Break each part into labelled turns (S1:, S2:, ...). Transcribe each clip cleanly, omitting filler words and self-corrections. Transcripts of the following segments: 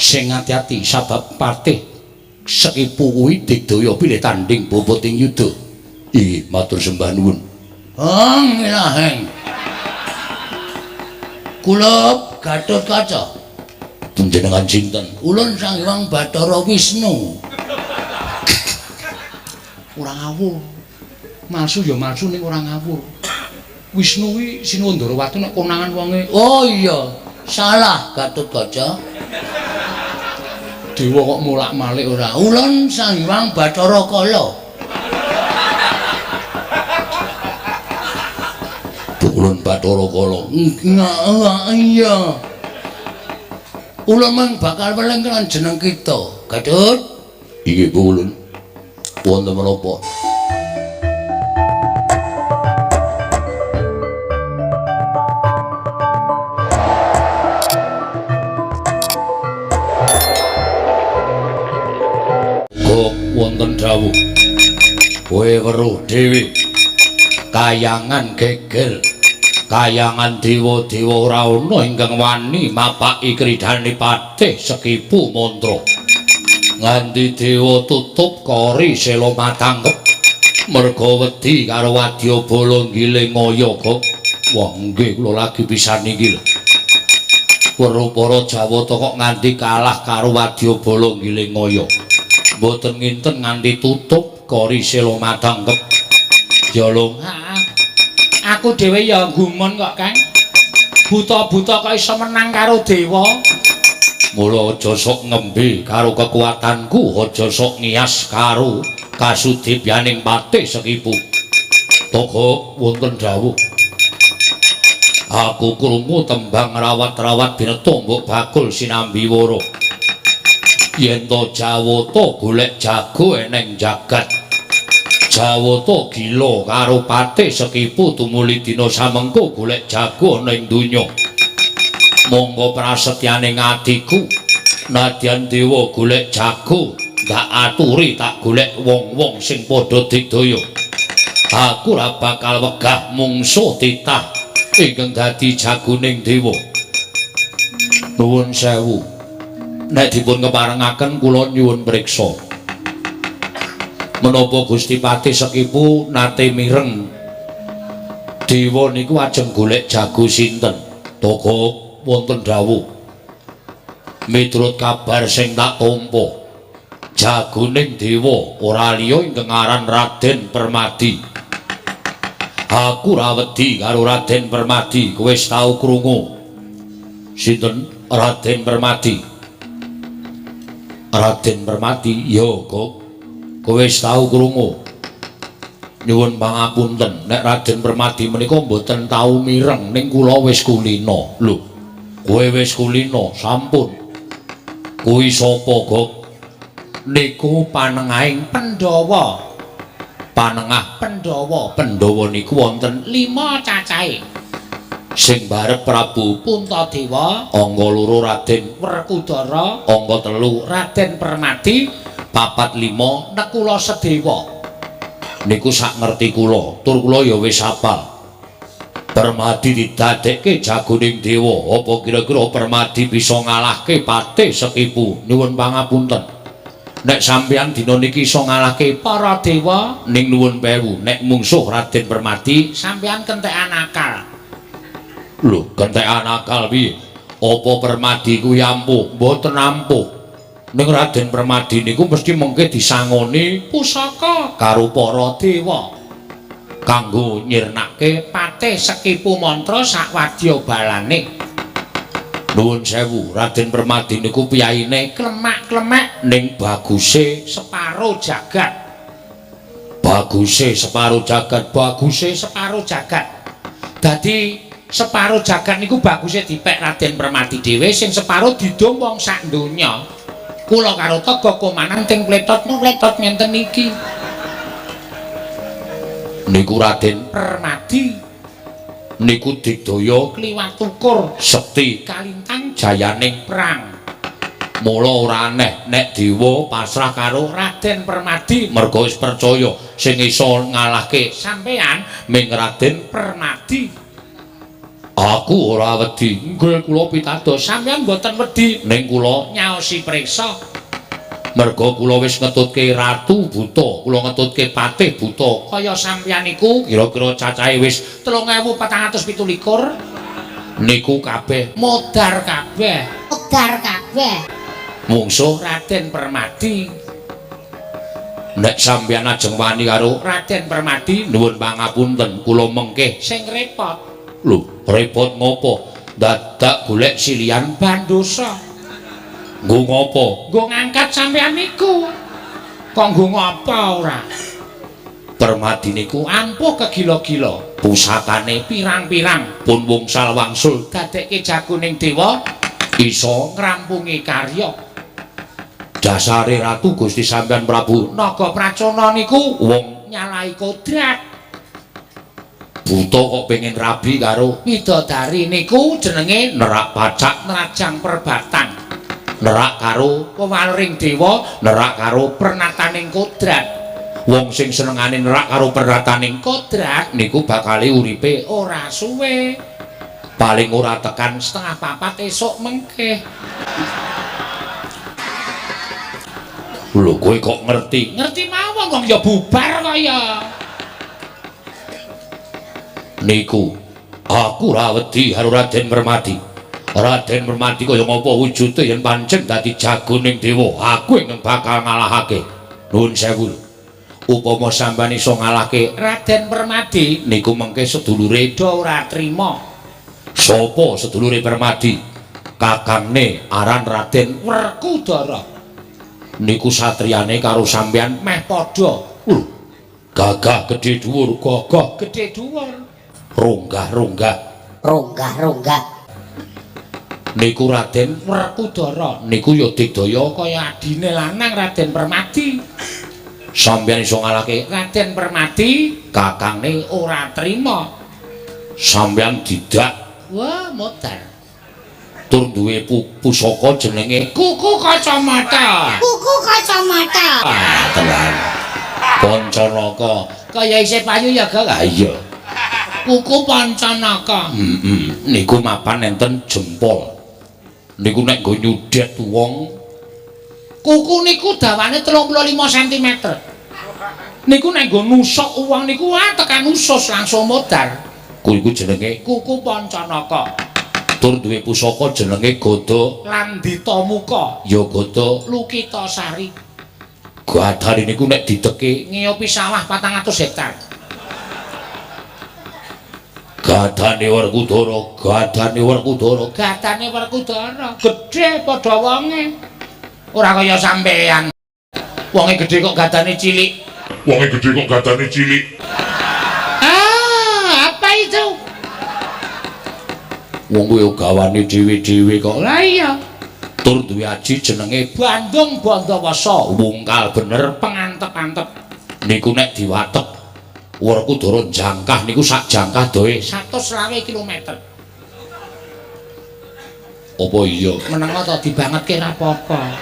S1: Sing ati-ati sabab patih Sekipu kuwi digdaya pilih tanding bobot ing yuda. Ih, matur sembah nuwun.
S2: Heng ilaheng. Kula Gatotkaca.
S1: Panjenengan sinten?
S2: Ulun Sang Hyang Bathara Wisnu.
S1: Ora ngawur. Malsu ya malsu ning ora ngawur. Wisnu kuwi Sinuwun Ndarawati nek konangan wonge.
S2: Oh iya, salah Gatotkaca.
S1: Dewa kok molak-malik
S2: ora. Ulun Sang Hyang Bathara Kala.
S1: Ulun Bathara Kala.
S2: Iya. Ulun mung bakal weling lan jeneng kita. Gatut.
S1: Inggih ulun. Wonten menapa? Kok wonten dawuh. Kowe weruh dhewe. Kayangan gegel. Kayangan dewa-dewa ora ana ingkang wani mapaki kridhane patih Sekipu Mantra. Nganti dewa tutup kori sela matangkep merga wedi karo wadyabala nggiling ngaya kok. Wah nggih kula lagi pisan iki lho. Weruh para Jawata kok nganti kalah karo wadyabala nggiling ngaya. Mboten nginten nganti tutup kori sela matangkep. Jalung
S3: aku dhewe ya gumun kok, Kang. Buta-buta kok iso menang karo dewa.
S1: Mula aja sok ngembe karo kekuatanku, aja sok ngiyas karo kasudipyaning patih Sekipu. Toko wonten dawuh. Aku krungu tembang rawat-rawat bineta mbok bakul sinambi wara. Yen to Jawata golek jago eneng jagat. Jawata gila karo patih Sekipu tumuli dina samengko golek jago ana ing donya. Monggo prasetyane ngatiku nadyan dewa golek jago ndak aturi tak golek wong-wong sing padha digdaya. Aku ora bakal wegah mungsuh titah ingkang dadi jagoning dewa. Nuwun sewu. Nek dipun keparengaken kula nyuwun priksa. Menapa Gusti Patih Sekipu nate mireng dewa niku ajeng golek jago sinten? Toko wonten dawuh. Miturut kabar sing tak tampa, jagoning dewa ora liya ingkang aran Raden Permadi. Aku ora wedi karo Raden Permadi, kowe wis tau krungu. Sinten Raden Permadi? Raden Permadi ya kok. Kowe wis tau krungu. Nyuwun pangapunten, nek Raden Permadi menika mboten tau mireng ning kula wis kulina. Lho, kowe wis kulina, sampun. Kuwi sapa, Gok? Niku panengahing
S3: Pandhawa.
S1: Panengah
S3: Pandhawa.
S1: Pandhawa niku wonten
S3: 5 cacahe.
S1: Sing barep Prabu
S3: Puntadewa,
S1: angka 2 Raden
S3: Werkudara,
S1: angka 3
S3: Raden Permadi,
S1: 4 5
S3: Nekula Sedewa.
S1: Niku sak ngerti kula, tur kula ya wis hafal. Permadi didadekke jagoning dewa, apa kira-kira Permadi bisa ngalahke Patih Sekipu? Nyuwun pangapunten. Nek sampeyan dina niki iso ngalahke
S3: para dewa
S1: ning nuwun pewu, nek mungsuh Raden Permadi
S3: sampeyan kentekan akal.
S1: Lho, kentekan akal piye? Apa Permadi kuwi ampuh? Mboten ampuh. Ning Raden Permadi niku mesti mengke disangoni
S3: pusaka
S1: karo para
S3: dewa
S1: kanggo nyirnake
S3: Patih Sekipu Mantra sak wadya balane.
S1: Nuwun sewu, Raden Permadi niku piyaine
S3: klemak-klemek
S1: ning baguse
S3: separo jagat.
S1: Baguse separo jagat,
S3: baguse separo jagat. Dadi separo jagat niku baguse dipek Raden Permadi dhewe, sing separo didum wong sak donya. Kula karo Toga komanan ting pletot-pletot ngenten iki.
S1: Niku Raden
S3: Permadi
S1: niku digdaya
S3: kliwat ukur
S1: sekti
S3: kalintang
S1: jayaning
S3: perang.
S1: Mula ora aneh nek dewa pasrah karo
S3: Raden Permadi
S1: merga wis percaya sing iso ngalahke
S3: sampeyan
S1: ming Raden
S3: Permadi.
S1: Aku ora wedi. Nggih kula pitados, sampeyan mboten wedi ning kula nyaosi priksa. Merga kula wis ngetutke Ratu Buta, kula ngetutke Patih Buta. Kaya sampeyan niku kira-kira cacahe wis 3427. Niku kabeh modar kabeh.
S4: Modar kabeh.
S1: Mungsuh Raden Permadi. Nek sampeyan ajeng wani karo Raden Permadi, nuwun pangapunten kula mengkeh sing repot. Lho, repot ngopo? Dadak golek silian bandosa. Nggo ngopo? Nggo ngangkat sampeyan niku. Kok nggo ngopo ora? Permadi niku ampuh kegila-gila. Pusakane pirang-pirang pun wungsal wangsul dadekke jagoning dewa iso ngrampungi karya. Dasare Ratu Gusti sampeyan Prabu Naga Pracona niku wong nyalahi kodrat. Buta kok pengen rabi karo widodari niku jenenge nerak pacak nerajang perbatang. Nerak karo wewaluring dewa, nerak karo pernataning kodrat. Wong sing senengane nerak karo pernataning kodrat niku bakale uripe ora suwe. Paling ora tekan 3:30 esuk mengke. Lho kowe kok ngerti? Ngerti mawon wong ya bubar kok ya. Niku aku ora wedi karo Raden Permadi. Raden Permadi kaya ngapa wujude yen pancen dadi jagoning dewa, aku ingkang bakal ngalahake. Nuwun sewu. Upama sampeyan iso ngalahke Raden Permadi niku mengke sedulure do ora trima. Sapa sedulure Permadi? Kakangne aran Raden Werkudara. Niku satriyane karo sampeyan meh padha. Gagah gedhe dhuwur, gagah gedhe dhuwur. Ronggah-ronggah.
S4: Ronggah-ronggah.
S1: Niku Raden Werkudara niku ya digdaya kaya adine lanang Raden Permadi. Sampeyan iso ngalahke Raden Permadi, kakangne ora trima. Sampeyan didak. Wah, modar. Tur duwe pusaka jenenge kuku kacamata.
S4: Kuku kacamata.
S1: Ah, tenan. Pancanaka. Kaya isih payu ya, Gak? Ha iya. Kuku Pancanaka. Heeh. Niku mapan enten jempol. Niku nek nggo nyudhet wong. Kuku niku dawane 35 cm. Niku nek nggo nusuk wong niku wah tekan usus langsung modar. Kuwi iku jenenge kuku Pancanaka. Tur duwe pusaka jenenge Gada Landita Muka. Ya Gada Lukitasari. Gadane niku nek dideke ngiopi sawah 400 hektar. Gadane Werkudara, gadane Werkudara, gadane Werkudara gedhe padha wonge. Ora kaya sampean. Wonge gedhe kok gadane cilik.
S5: Wonge gedhe kok gadane cilik.
S1: Ah, apa itu? Wong kuwi gawane dhewe-dhewe kok. Lah iya. Tur duwe aji jenenge Bandung Bandawasa, wungkal bener pengantep-antep. Niku nek diwatek Werkudara jangkah niku sak jangkah doe 120 km. Apa iya? Meneng ta dibangetke ra apa-apa.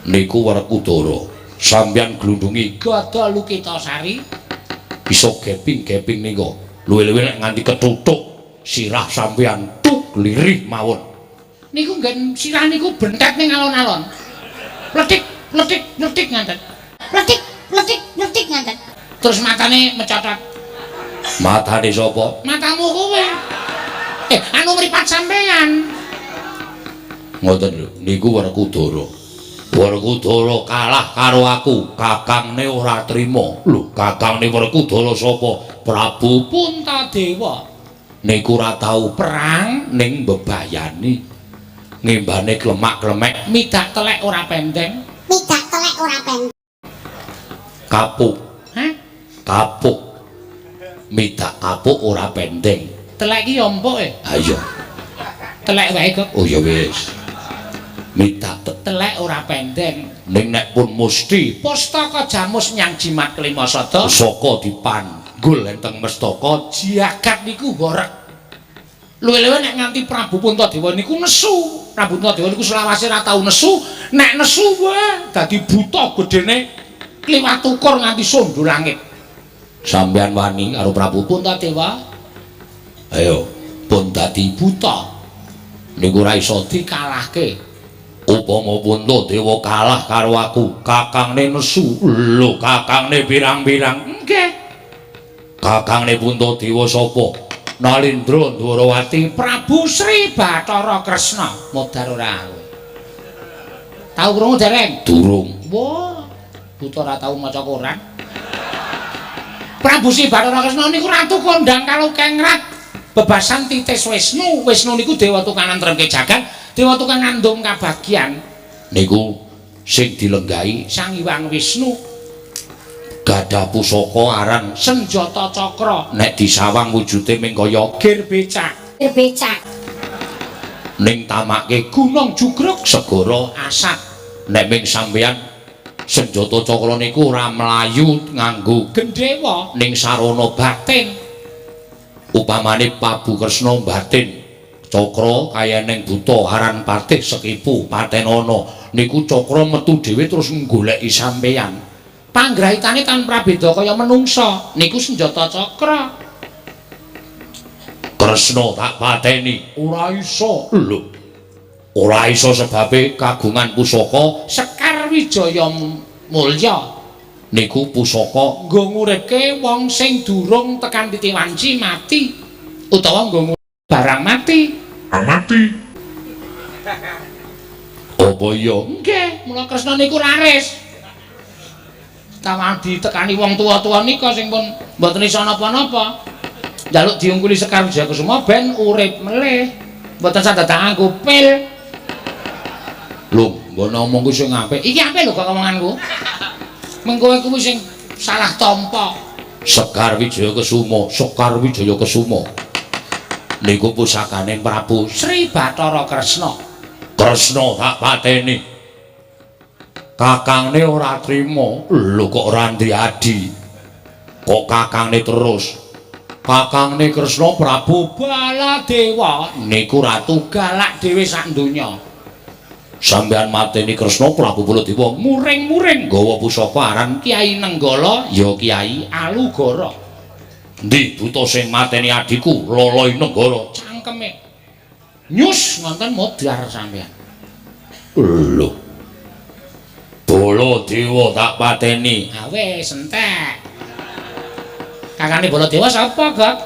S1: Niku Werkudara. Sampeyan glundungi Gada Lukitasari iso geping-geping niku. Luwih-luwih nek nganti ketutuk sirah sampeyan tuk lirih mawon. Niku nggen sirah niku bentet ning alon-alon. Pletik, pletik, pletik nganten.
S4: Pletik, pletik, pletik nganten.
S1: Terus matane mecotot. Matane sapa? Matamu kowe. Anu mripat sampeyan. Ngoten lho, niku Werkudara. Werkudara kalah karo aku, kakangne ora trima. Lho, kakangne Werkudara sapa? Prabu Puntadewa. Niku ora tau perang ning mbebayani. Ngembane klemak-klemek, midak telek ora pendeng.
S4: Midak telek ora pendeng.
S1: Kapuk. Hah? Kapuk. Midak kapuk ora pendeng. Telek iki ya empuk e. Ha iya. Telek wae kok. Oh ya wis. Midak telek ora pendeng. Ning nek pun musti pustaka jamus nyang jimat kelima sada pusaka dipanggul enteng mestaka jagat niku horeg. Luwih-luwih nek nganti Prabu Puntadewa niku nesu. Prabu Puntadewa niku selawase ora tau nesu, nek nesu wae dadi buta gedene kliwat ukur nganti sondo langit. Sampeyan wani karo Prabu Puntadewa? Ayo. Pun dadi buta. Niku ora iso dikalahke. Upama Puntadewa kalah karo aku, kakangne nesu. Lho, kakangne pirang-pirang? Nggih. Kakangne Puntadewa sapa? Nalindra Ndwarawati
S3: Prabu Sri Bathara Kresna. Modar ora kowe. Tau krungu dereng?
S1: Durung.
S3: Wah, buta ora tau maca koran. Prabu Sri Bathara Kresna niku ratu kondang kalukengrat bebasan titis Wisnu. Wisnu niku dewa tukang nantremke jagat, dewa tukang ngandung kabagyan.
S1: Niku sing dilenggahi
S3: Sang Hyang Wisnu
S1: gadah pusaka aran
S3: senjata cakra.
S1: Nek disawang wujude ming kaya
S3: gir becak,
S4: Gir becak.
S1: Ning tamake
S3: gunung jugruk
S1: segara
S3: asap.
S1: Nek ming sampeyan senjata cakra niku ora mlayu nganggo
S3: gendhewa
S1: ning sarana
S3: batin.
S1: Upamane Prabu Kresna batin cakra kaya ning buta aran Patih Sekipu patenana niku cakra metu dhewe terus nggoleki sampeyan.
S3: Panggrahitane tan prabeda kaya menungsa niku senjata cakra.
S1: Kresna tak pateni ora iso. Lho, ora iso sebabe kagungan pusaka
S3: Sekar Wijaya Mulya
S1: niku pusaka
S3: nggo nguripke wong sing durung tekan titi wanci mati utawa nggo barang mati.
S5: Mati.
S1: Apa iya?
S3: Nggih, mula Kresna niku laris. Tawan ditekani wong tua-tua nika sing pun mboten iso napa-napa. Njaluk diungkuli Sekar Wijaya Kusuma ben urip melih. Mboten sadadak nganggo pil.
S1: Lho, mbok ngomong ku sing apik.
S3: Iki apik lho kok omonganku. Mengko kowe kuwi sing salah tampa.
S1: Sekar Wijaya Kusuma, Sekar Wijaya Kusuma. Niku pusakane Prabu
S3: Sri Bathara Kresna.
S1: Kresna tak pateni. Kakangne ora trima. Lho kok ora ndek adi. Kok kakangne terus. Kakangne Kresna Prabu
S3: Baladewa
S1: niku ratu
S3: galak dhewe sak donya.
S1: Sampeyan mateni Kresna Prabu Baladewa
S3: muring-muring
S1: nggawa pusaka aran
S3: Kyai Nenggala
S1: ya Kyai
S3: Alugara.
S1: Endi buta sing mateni adhiku Loloi Nenggala?
S3: Cangkeme nyus ngonten modar sampeyan.
S1: Lho, Baladewa tak pateni.
S3: Ha wis entek. Kakane Baladewa sapa, Gok?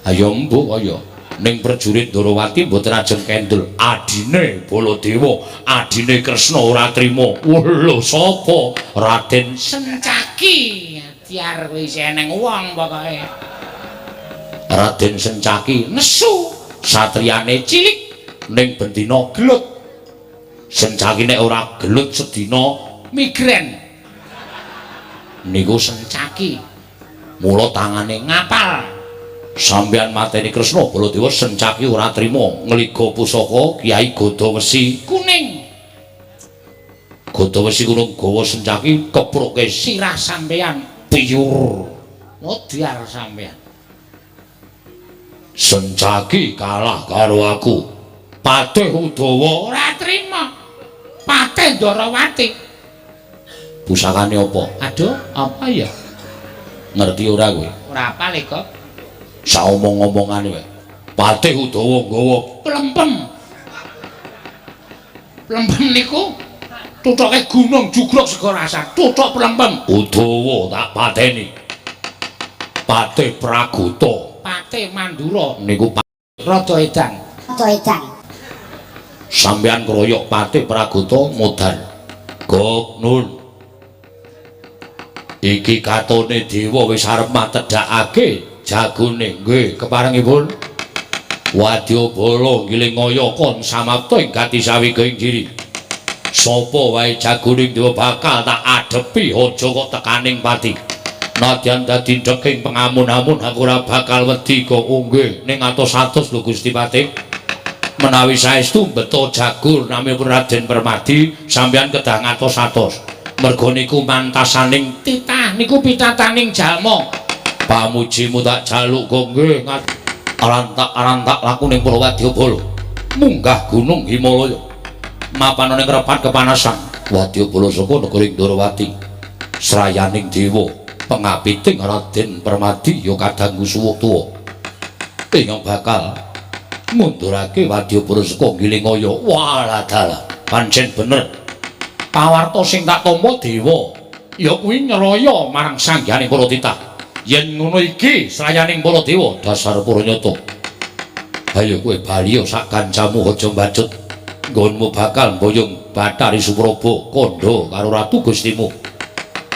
S1: Ayo mbuh kaya ning prajurit Ndorowati mboten ajeng kendel. Adine Baladewa, adine Kresna ora trima. Lho sapa? Raden
S3: Sencaki. Tiar kuwi isih eneng wong pokoke.
S1: Raden Sencaki
S3: nesu
S1: satriyane
S3: cilik
S1: ning bendina
S3: gelut.
S1: Sencaki nek ora gelut sedina
S3: migren.
S1: Niku
S3: Sencaki.
S1: Mula tangane
S3: ngapal.
S1: Sampeyan mateni Kresna Baladewa Sencaki ora trima ngliga pusaka Kyai Godawesi
S3: kuning.
S1: Godawesi kuning gawa Sencaki kepruke
S3: sirah sampeyan
S1: piyur.
S3: Modar sampeyan.
S1: Sencaki kalah karo aku. Patih Udawa
S3: ora trima. Patih Ndorowati.
S1: Pusakane apa?
S3: Aduh, apa ya?
S1: Ngerti ora kowe?
S3: Ora apal kok.
S1: Saomong-omongane wae. Patih Udawa nggawa
S3: plempem. Plempem niku tuthoke gunung jugruk segara asar. Tuthuk plempem.
S1: Udawa tak pateni. Patih Pragota,
S3: Patih Mandura
S1: niku
S3: rada edan.
S4: Rada edan.
S1: Sampeyan kroyok Patih Pragota modar. Gok nun. Iki katone dewa wis arep matedhakake jagone. Nggih, keparengipun Wadyabala ngiling ngaya kon samapta ing gati sawiga ing diri. Sapa wae jagoning dewa bakal tak adepi, aja kok tekaning pati. Nadyan dadi ndeking pengamun-amun aku ora bakal wedi kok. Nggih, ning atos-atos lho Gusti Patih. Menawi saestu beto jago namipun Raden Permadi, sampeyan kedah ngatos-atos. Merga niku mantasaning
S3: titah niku pitataning jalma.
S1: Pamujimu tak jaluk kok nggih arantak-arantak laku ning Pulau Wadyabala. Munggah gunung Himalaya. Mapan ning repat kepanasan. Wadyabala saka negeri Ndorowati. Srayaning dewa pengapiting Raden Permadi ya kadangku suwuk tuwa. Ingkang bakal Ngundurake wadyabala saka Gilingaya. Walah dalah, pancen bener. Pawarta sing tak tampa dewa ya kuwi nyeraya marang sanghyane para titah. Yen ngono iki srayaning para dewa dasar para nyata. Ayo kowe bali sak kancamu aja mbacut. Nggonmu bakal mboyong Bathari Supraba kandha karo Ratu Gustimu.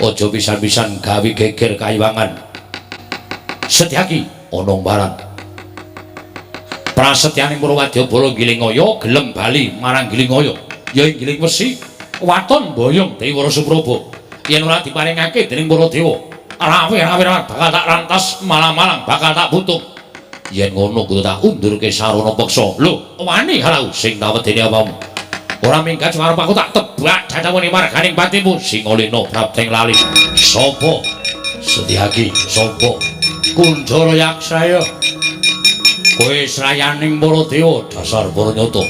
S1: Aja pisan-pisan gawe geger kaiwangan. Setyaki ana barang. Prasetyaning para wadyabala Gilingaya gelem bali marang Gilingaya. Ya ing Giling Wesi waton mboyong Dewa Supraba. Yen ora diparingake dening para dewa, rawe-rawe bakal tak rantas, malang-malang bakal tak butung. Yen ngono kudu tak undurke sarana peksa. Lho, wani halau sing tak wedeni apamu. Ora minggat arep aku tak tebak dadawane marganing patimu Singalena prapteng lali. Sapa? Setyaki, sapa? Kunjara Yaksaya. Kowe srayaning para dewa dasar para nyata.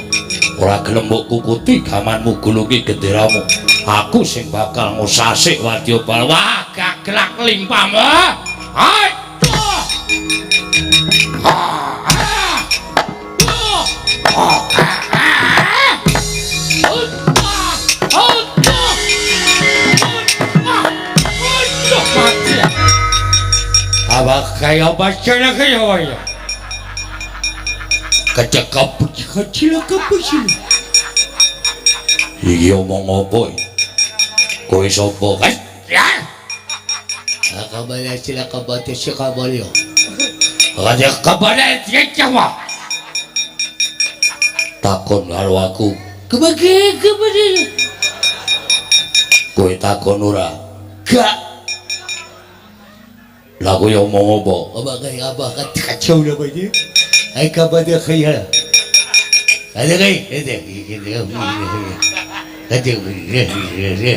S1: Ora gelem mbok kukuti gamanmu gulungi genderamu. Aku sing bakal ngusasik wadyabala. Wah, gaglak limpamu. Hai.
S2: Abah kaya baca kaya waya. Kecekap kecil kecil.
S1: Iki omong apa? Kowe sapa?
S2: Ya. Akabala sila kabate sikabalyo. Raja kabala siapa?
S1: Takon karo aku.
S2: Kebagi kebagi.
S1: Kowe takon ora?
S2: Gak.
S1: Lah kowe omong apa?
S2: Apa kaya apa kacau dah ini. Ai kabade khaya. Ada kai? Ada. Ada.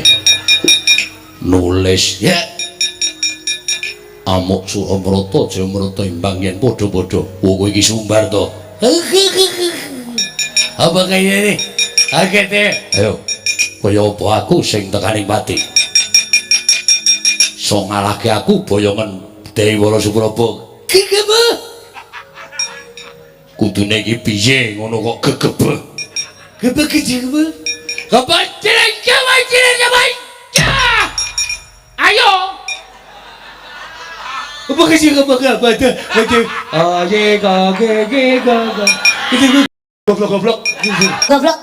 S1: Nulis ya. Amuk Suramrata Jamrata imbang yen padha-padha. Oh kowe iki sumbar to.
S2: Apa kaya ini? Akete.
S1: Ayo. Kaya apa aku sing tekaning pati? So ngalahke aku boyongan Dewa Supraba.
S2: Gegebeh.
S1: Kudune iki piye ngono kok gegebeh.
S2: Gebeh gegebeh.
S3: Kebacire kebacire kebacire. Ayo.
S2: Gebeh gebeh gebeh gebeh. Ah ye ga ge ge ga ga. Goblok goblok.
S4: Goblok.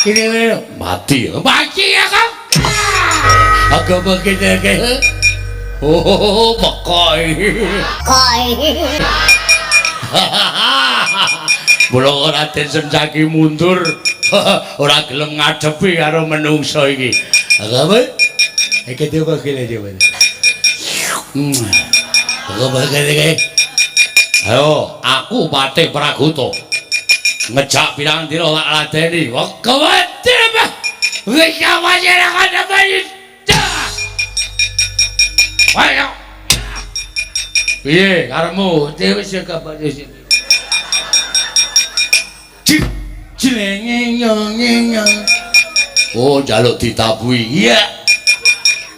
S2: Ini
S1: mati.
S3: Mati ya kan?
S2: Aku begini ke.
S1: Oh, pokoi.
S4: Koi.
S1: Mula Raden Sencaki mundur, ora gelem ngadepi karo menungso iki.
S2: Apa? Iki coba kene coba. Aku begini ke.
S1: Ayo, aku Patih Pragoto. Ngejak pirang dina tak ladeni. Kewati apa?
S3: Wis apa Ayo.
S1: Piye karepmu?
S2: Dhewe sing kabare sing. Cik cilenge nyong nyong.
S1: Oh, njaluk ditabuhi.
S2: Iya.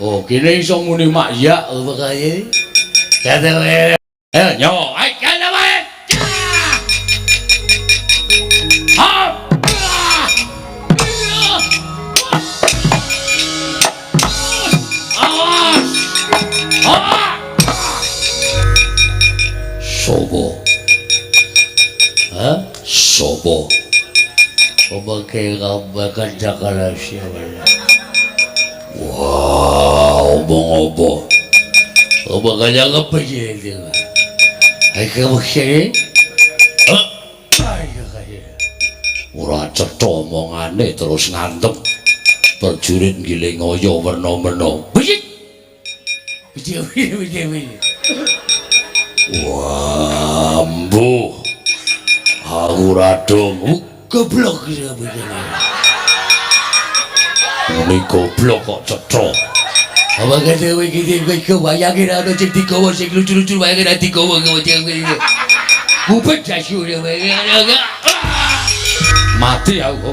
S1: Oh, kene iso muni mak ya
S2: apa kae? Kate.
S1: Ayo nyo, ayo kene wae. Hap. Awas. Sopo?
S2: Hah?
S1: Sopo?
S2: Opo kaya bakal jakala siapa?
S1: Wah, omong apa?
S2: Opo kaya apa sih itu? Ayo kamu sini. Ayo kaya.
S1: Ora cetha omongane terus ngantem. Prajurit Gilingaya werna-werna.
S2: Becik. Becik, becik, becik.
S1: Wah, mbuh. Aku radong
S2: goblok iki begini.
S1: Muni goblok kok cetha.
S2: Apa kate kowe iki kowe wayange ana sing digawa sing lucu-lucu wayange ra digawa kowe iki. Bubet jasu
S1: Mati aku.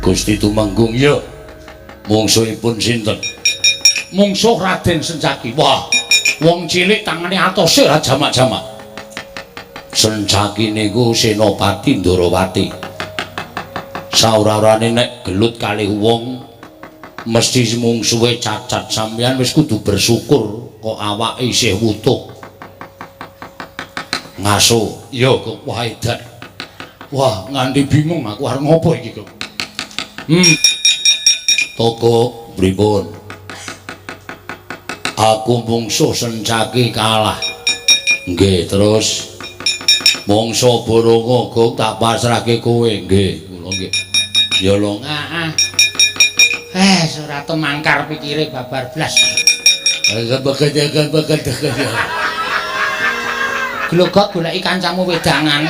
S1: Gusti Tumenggung ya. Mungsuhipun sinten?
S3: Mungsuh Raden Sencaki. Wah, wong cilik tangane atose ora jamak-jamak.
S1: Sencaki niku Senopati Ndorowati. Saura-urane nek gelut kalih wong mesti mungsuhe cacat. Sampeyan wis kudu bersyukur kok awake isih wutuh. Ngaso, iya kok wah edan. Wah, nganti bingung aku arep ngopo iki kok. Toko pripun? Aku mungsuh Sencaki kalah. Nggih, terus mangsa Boronga kok tak pasrahke kowe. Nggih, kula nggih. Ya lho,
S3: Heeh. Ora temangkar pikire babar blas. Glogok goleki kancamu wedangan.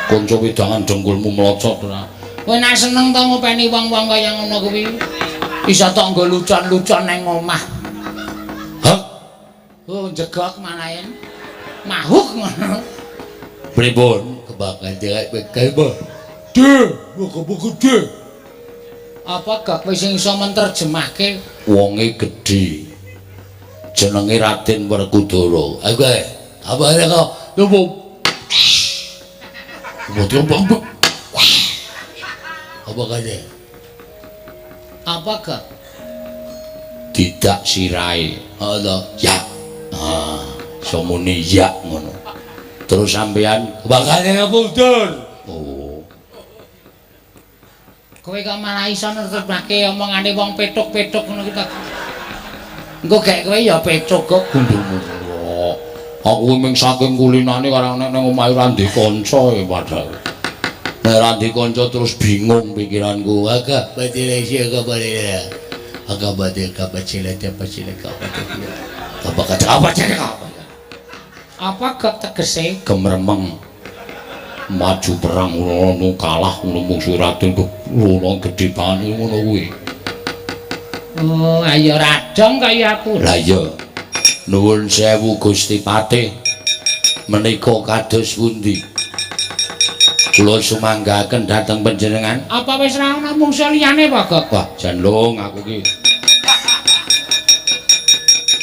S1: Kanca wedangan dengkulmu mlocot ora.
S3: Kowe nek seneng to ngopeni wong-wong kaya ngono kuwi. Isa tok nggo lucon-lucon nang omah.
S1: Hah?
S3: Oh, jegok malahen. Mahuk ngono.
S1: Pripun?
S2: Kebakan direk bekel. De, buku-buku de.
S3: Apa gak kowe sing iso menterjemahke
S1: Wonge gedhe. Jenenge Raden Werkudara.
S2: Oke, apa ada kok? Lupu. Apa kate?
S3: Apa gak?
S1: Tidak sirahe.
S2: Allah.
S1: Ya. Ah, iso muni ya ngono. Terus sampean
S2: Bakane mundur.
S1: Oh.
S3: Kowe kok malah iso nerjemahke omongane wong petuk-petuk ngono ki ta. Engko gek kowe ya petuk kok
S1: gundulmu. Aku mung saking kulinane karang nek nang omahe ora ndek kanca ya padahal. Nek ora ndek kanca terus bingung pikiranku.
S2: Agak batile sih kabare. Agak batil kabacile tepacile kabacile.
S1: Apa kata apa jane apa?
S3: Apa gak tegese
S1: Gemremeng. Maju perang ngono kalah ngono mungsuh Raden ngono gedhe banget ngono kuwi.
S3: Oh, ayo radong kaya aku.
S1: Lah iya. Nuwun sewu Gusti Patih. Menika kados pundi? Kula sumanggaken dhateng panjenengan.
S3: Apa wis ra ana mungsuh liyane apa, Gok?
S1: Wah, jan lung aku ki.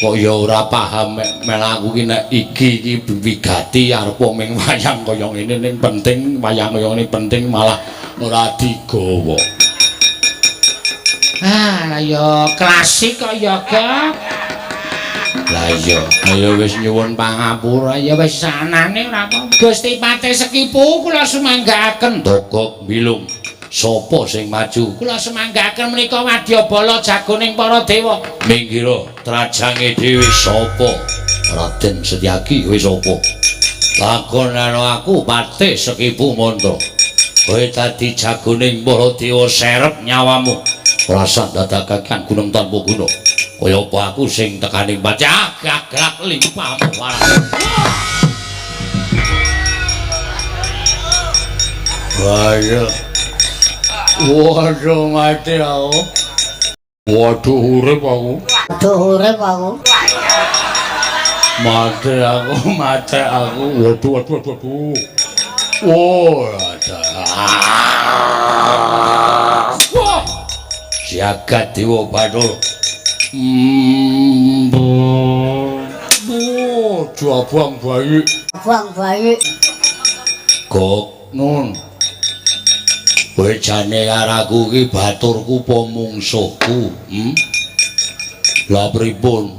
S1: Kok ya ora paham mel aku ki nek iki iki wigati arep ming wayang kaya ngene ning penting wayang kaya ngene penting malah ora digawa.
S3: Ah, lah ya klasik kok ya, Gok.
S1: Lah iya, ayo wis nyuwun pangapura
S3: Ya wis sanane ora apa. Gusti Patih Sekipu kula sumanggaaken.
S1: Togok bilung. Sapa sing maju?
S3: Kula sumanggaaken menika wadyabala jagoning para dewa.
S1: Minggiro trajange dhewe sapa? Raden Setyaki kowe sapa? Takon karo aku Patih Sekipu Mantra. Kowe dadi jagoning para dewa serep nyawamu. Rasa dadakaken gunung tanpa guna. Kaya apa aku sing tekaning pacah gagrak limpahmu waras.
S2: Waduh. Waduh mati aku.
S1: Waduh urip aku.
S4: Waduh urip aku.
S1: Mati aku, mati aku. Waduh, waduh, waduh, waduh. Oh, ada. Wah. Jagat Dewa Bathara.
S5: Oh, jabang bayi.
S4: Buang bayi.
S1: Gok nun. Kowe jane karo aku iki baturku apa mungsuhku? Lah pripun?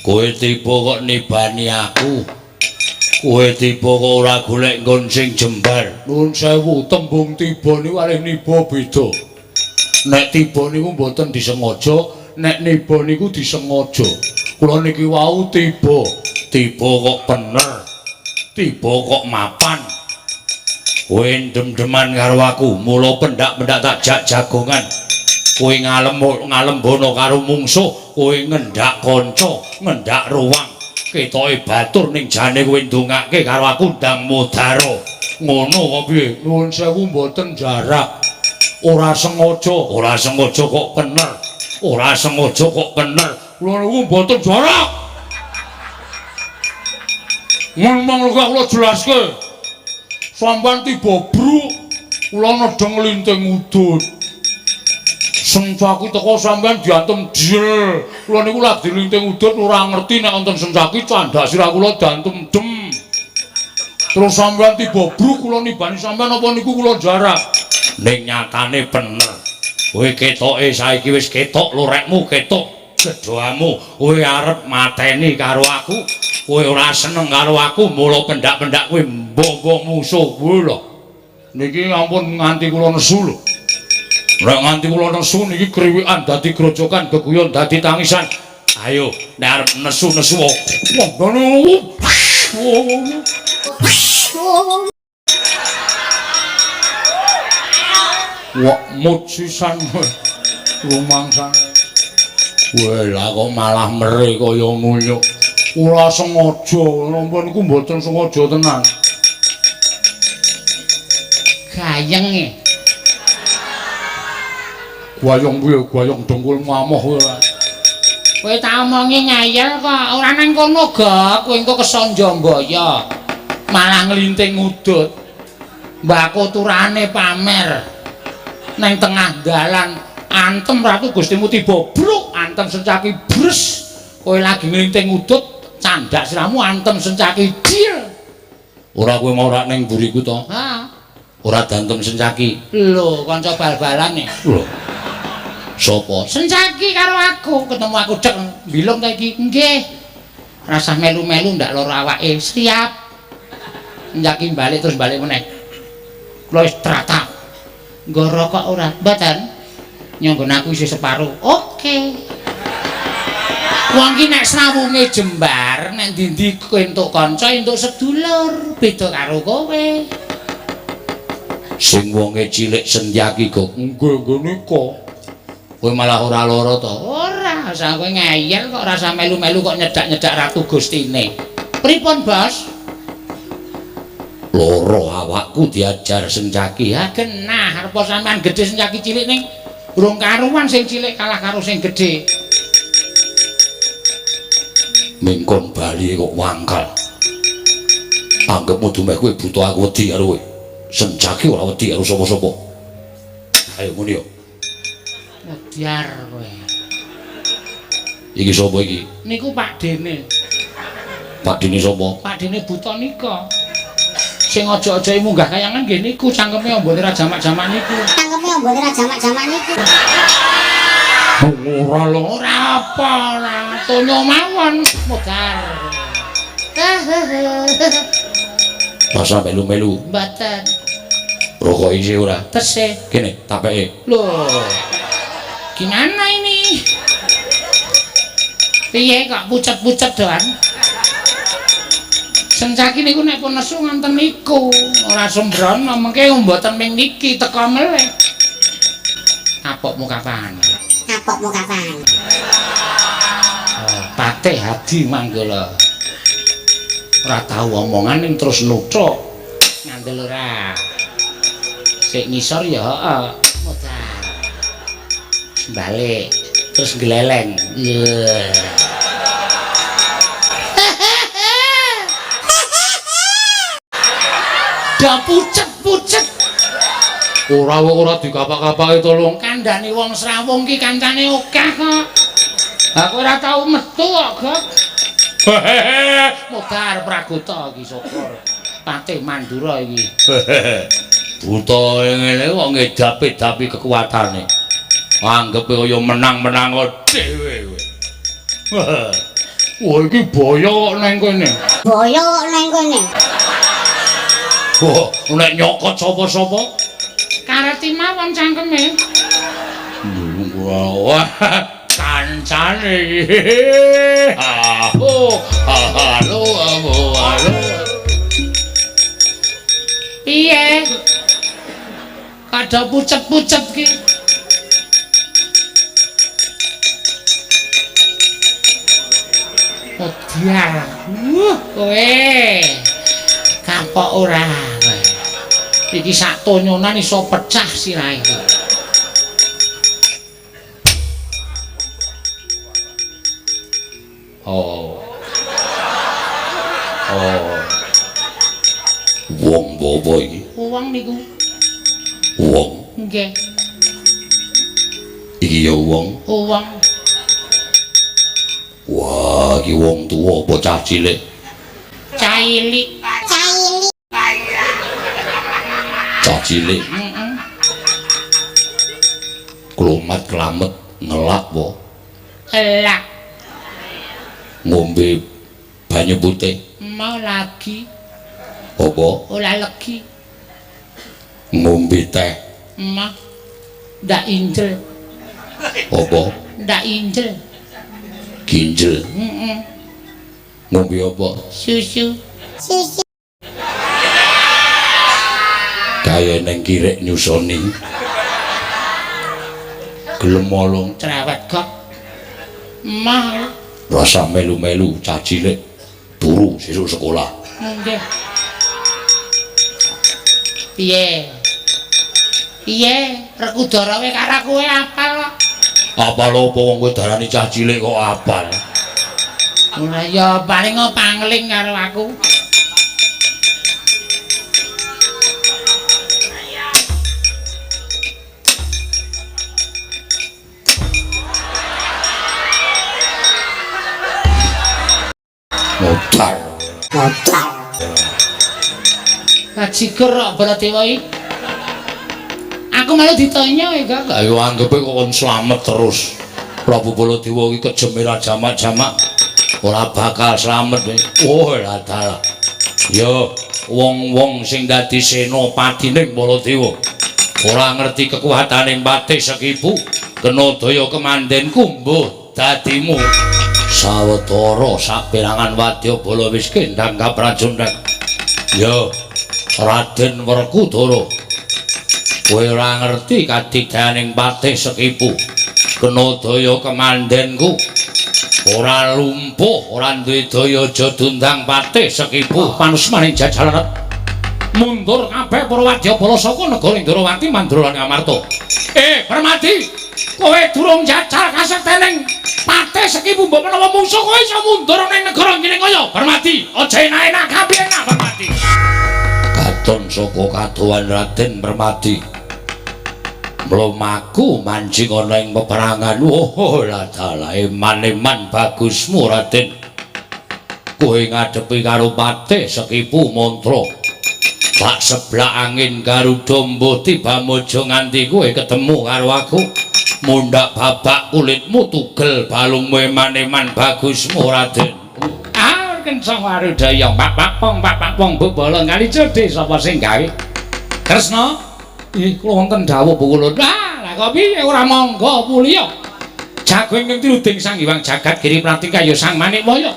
S1: Kowe tiba kok nibani aku. Kowe tiba kok ora golek nggon sing jembar.
S5: Nuwun sewu, tembung tiba niku kalih niba beda. Nek tiba niku mboten disengaja, nek niba niku disengaja. Kula niki wau tiba,
S1: tiba kok bener. Tiba kok mapan. Kowe ndem-deman karo aku, mula pendak-pendak tak jak jagongan. Kowe ngalembono karo mungsuh, kowe ngendak kanca, ngendak ruwang. Ketoke batur ning jane kowe ndongake karo aku ndang mudara. Ngono kok piye?
S5: Nuwun sewu mboten jarak. Ora sengaja,
S1: ora sengaja kok bener. Ora sengaja kok bener.
S5: Kula niku mboten jarak. Ngomong kok kula jelaske. Sampeyan tiba bruk, kula nedheng linting udut. Sencaki teko sampeyan diantem jel. Kula niku lak dilinting udut ora ngerti nek wonten sencaki candhak sirah kula diantem dem. Terus sampean tiba bruk kula nibani sampean apa niku kula jarak.
S1: Ning nyatane bener. Kowe ketoke saiki wis ketok lorekmu, ketok gedhoamu. Kowe arep mateni karo aku. Kowe ora seneng karo aku, mula pendak-pendak kowe mbonggo musuh kowe lho.
S5: Niki ampun nganti kula nesu lho. Nek nganti kula nesu niki kriwikan dadi grojokan, geguyon dadi tangisan.
S1: Ayo, nek arep nesu-nesu
S5: wah. Wah, mut sisan rumangsane.
S1: Wah, lah kok malah mere kaya ngono.
S5: Ora sengaja, napa niku mboten sengaja tenan.
S3: Gayeng e.
S5: Gayeng piye? Gayeng dengkul ngamoh ora.
S3: Kowe tak omongi ngeyel kok, ora nang kono, Gok. Kowe engko kesonjombaya. Malah nglinting udut. Mbako turane pamer. Nang tengah dalan antem Ratu Gustimu tiba bruk, antem sencaki bres. Kowe lagi nglinting udut, candak siramu antem sencaki dil.
S1: Ora kowe mau ora ning mburiku to?
S3: Ha.
S1: Ora dantem sencaki.
S3: Lho, kanca bal-balan e.
S1: Lho. Sopo?
S3: Sencaki karo aku, ketemu aku cek bilung ta iki. Nggih. Rasah melu-melu ndak lara awake. Siap. Sencaki balik terus balik meneh. Kula wis tratap. Nggo rokok ora? Mboten. Nyanggon aku isih separo. Oke. Wong ki nek srawunge jembar, nek ndi-ndi entuk kanca, entuk sedulur, beda karo kowe.
S1: Sing wonge cilik Sentyaki kok.
S5: Nggih, nggih nika.
S1: Kowe malah ora lara to?
S3: Ora, sak kowe ngeyel kok rasa melu-melu kok nyedak-nyedak Ratu Gustine. Pripun, Bos?
S1: Loro awakku diajar Sencaki.
S3: Ha genah, arep sampean gedhe Sencaki cilik ning urung karuan sing cilik kalah karo sing gedhe.
S1: Mingkon bali kok wangkal. Anggepmu dumeh kowe buta aku wedi karo kowe. Sencaki ora wedi karo sapa-sapa. Ayo muni yo.
S3: Mudyar kowe.
S1: Iki sapa iki?
S3: Niku Pak Dene.
S1: Pak Dene sapa?
S3: Pak Dene buta nika. Sing aja-aja munggah kayangan nggih niku cangkeme ambone ra jamak-jamak niku.
S4: Cangkeme ambone ra jamak-jamak niku.
S5: Ora lho.
S3: Ora apa ora tonyo mawon mudar.
S1: Masa melu-melu?
S3: Mboten.
S1: Rokok isih ora?
S3: Tesih.
S1: Kene tapeke.
S3: Lho. Gimana ini? Piye kok pucet-pucet doan? Sencaki niku nek pun nesu ngonten niku, ora sembrono mengke mboten ming niki teka melih. Kapokmu kapan?
S4: Kapokmu kapan?
S3: Oh, Patih Hadi Manggala. Ora tau omongan ning terus nuthuk. Ngandel ora. Sik ngisor ya heeh. Modar. Balik terus gleleng. Iya. Dah pucet-pucet.
S5: Ora kok ora dikapak-kapake to, Lung.
S3: Kandhane wong srawung ki kancane akeh kok. Aku ora tau metu kok, Gok. Modar Pragota iki syukur. Patih Mandura iki.
S1: Buta ngene kok ngedapi-dapi kekuatane. Anggepe kaya menang-menang dhewe kowe.
S5: Wah, iki boyo kok nang kene.
S4: Boyo kok nang kene.
S1: Wah, nek nyokot sapa-sapa
S3: kareti mawon cangkeme.
S1: Wah, kancane iki. Halo, halo.
S3: Piye? Kada pucet-pucet ki. Modiar. Kowe. Kapok ora kowe. Iki sak tonyonan iso pecah sirahe iki.
S1: Oh. Oh. Wong bobo iki.
S3: Wong niku.
S1: Wong.
S3: Nggih.
S1: Iki ya wong.
S3: Wong.
S1: Wah, iki wong tuwa apa cah cilik?
S3: Cah cilik.
S4: Cah cilik.
S5: cilik.
S3: Heeh.
S5: Klomat klamet ngelak po.
S3: Elak.
S5: Ngombe banyu putih.
S3: Mau lagi.
S5: Apa?
S3: Ora legi.
S5: Ngombe teh.
S3: Mah. Ndak injel.
S5: Apa?
S3: Ndak injel.
S5: Ginjel.
S3: Heeh.
S5: Ngombe apa?
S3: Susu.
S4: Susu.
S5: Kaya neng kirek nyusoni. Gelem molong
S3: cerewet kok. Mah.
S5: Rasa melu-melu cah cilik turu sesuk sekolah.
S3: Nggih. Piye? Piye? Rekudara kowe karo kowe apal kok.
S5: Apal apa wong kowe darani cah cilik kok apal?
S3: Ora ya paling pangling karo aku.
S5: Modal.
S4: Modal.
S3: Bajigur kok Baladewa iki. Aku malah ditanya ya, Kak.
S5: Ayo anggepe kok kon slamet terus. Prabu Baladewa iki kejeme ra jamak-jamak. Ora bakal slamet. Oh, lah dalah. Yo, wong-wong sing dadi senopatining Baladewa ora ngerti kekuatane Patih Sekipu, kena daya kemandenku mbuh dadimu. Sawetara saperangan wadyabala wis kendhang kaprajundhang. Yo, Raden Werkudara, kowe ora ngerti kadigdayaning Patih Sekipu, kena daya kemandenku. Ora lumpuh, ora duwe daya aja dundang Patih Sekipu.
S3: Panusmaning jajalanet mundur kabeh para wadyabala saka negara Ndrawati, Mandra lan Ngamarta. Permadi, kowe durung jajal kasektening Patih Sekipu, mbok menawa mungsuh kowe iso mundur ning negara Ngiringkaya. Permadi, aja enak-enak kabeh enak Permadi.
S5: Katon saka kadohan Raden Permadi mlumaku mancing ana ing peperangan. Oh, lah dalah, eman-eman bagusmu Raden. Kowe ngadepi karo Patih Sekipu mantra. Tak seblak angin Garuda mbuh tiba mojo nganti kowe ketemu karo aku. Mundhak babak kulitmu tugel balungmu, eman-eman bagusmu Raden.
S3: Ah, kencang warudaya pak pong pak pong bebala kali cedhe sapa sing gawe? Kresna, ih kula wonten dawuh pukulun. Ah, lah kok piye ora monggo mulya. Jago ingkang tiruding Sang Hyang Jagat Giri Pratika ya Sang Manikmaya.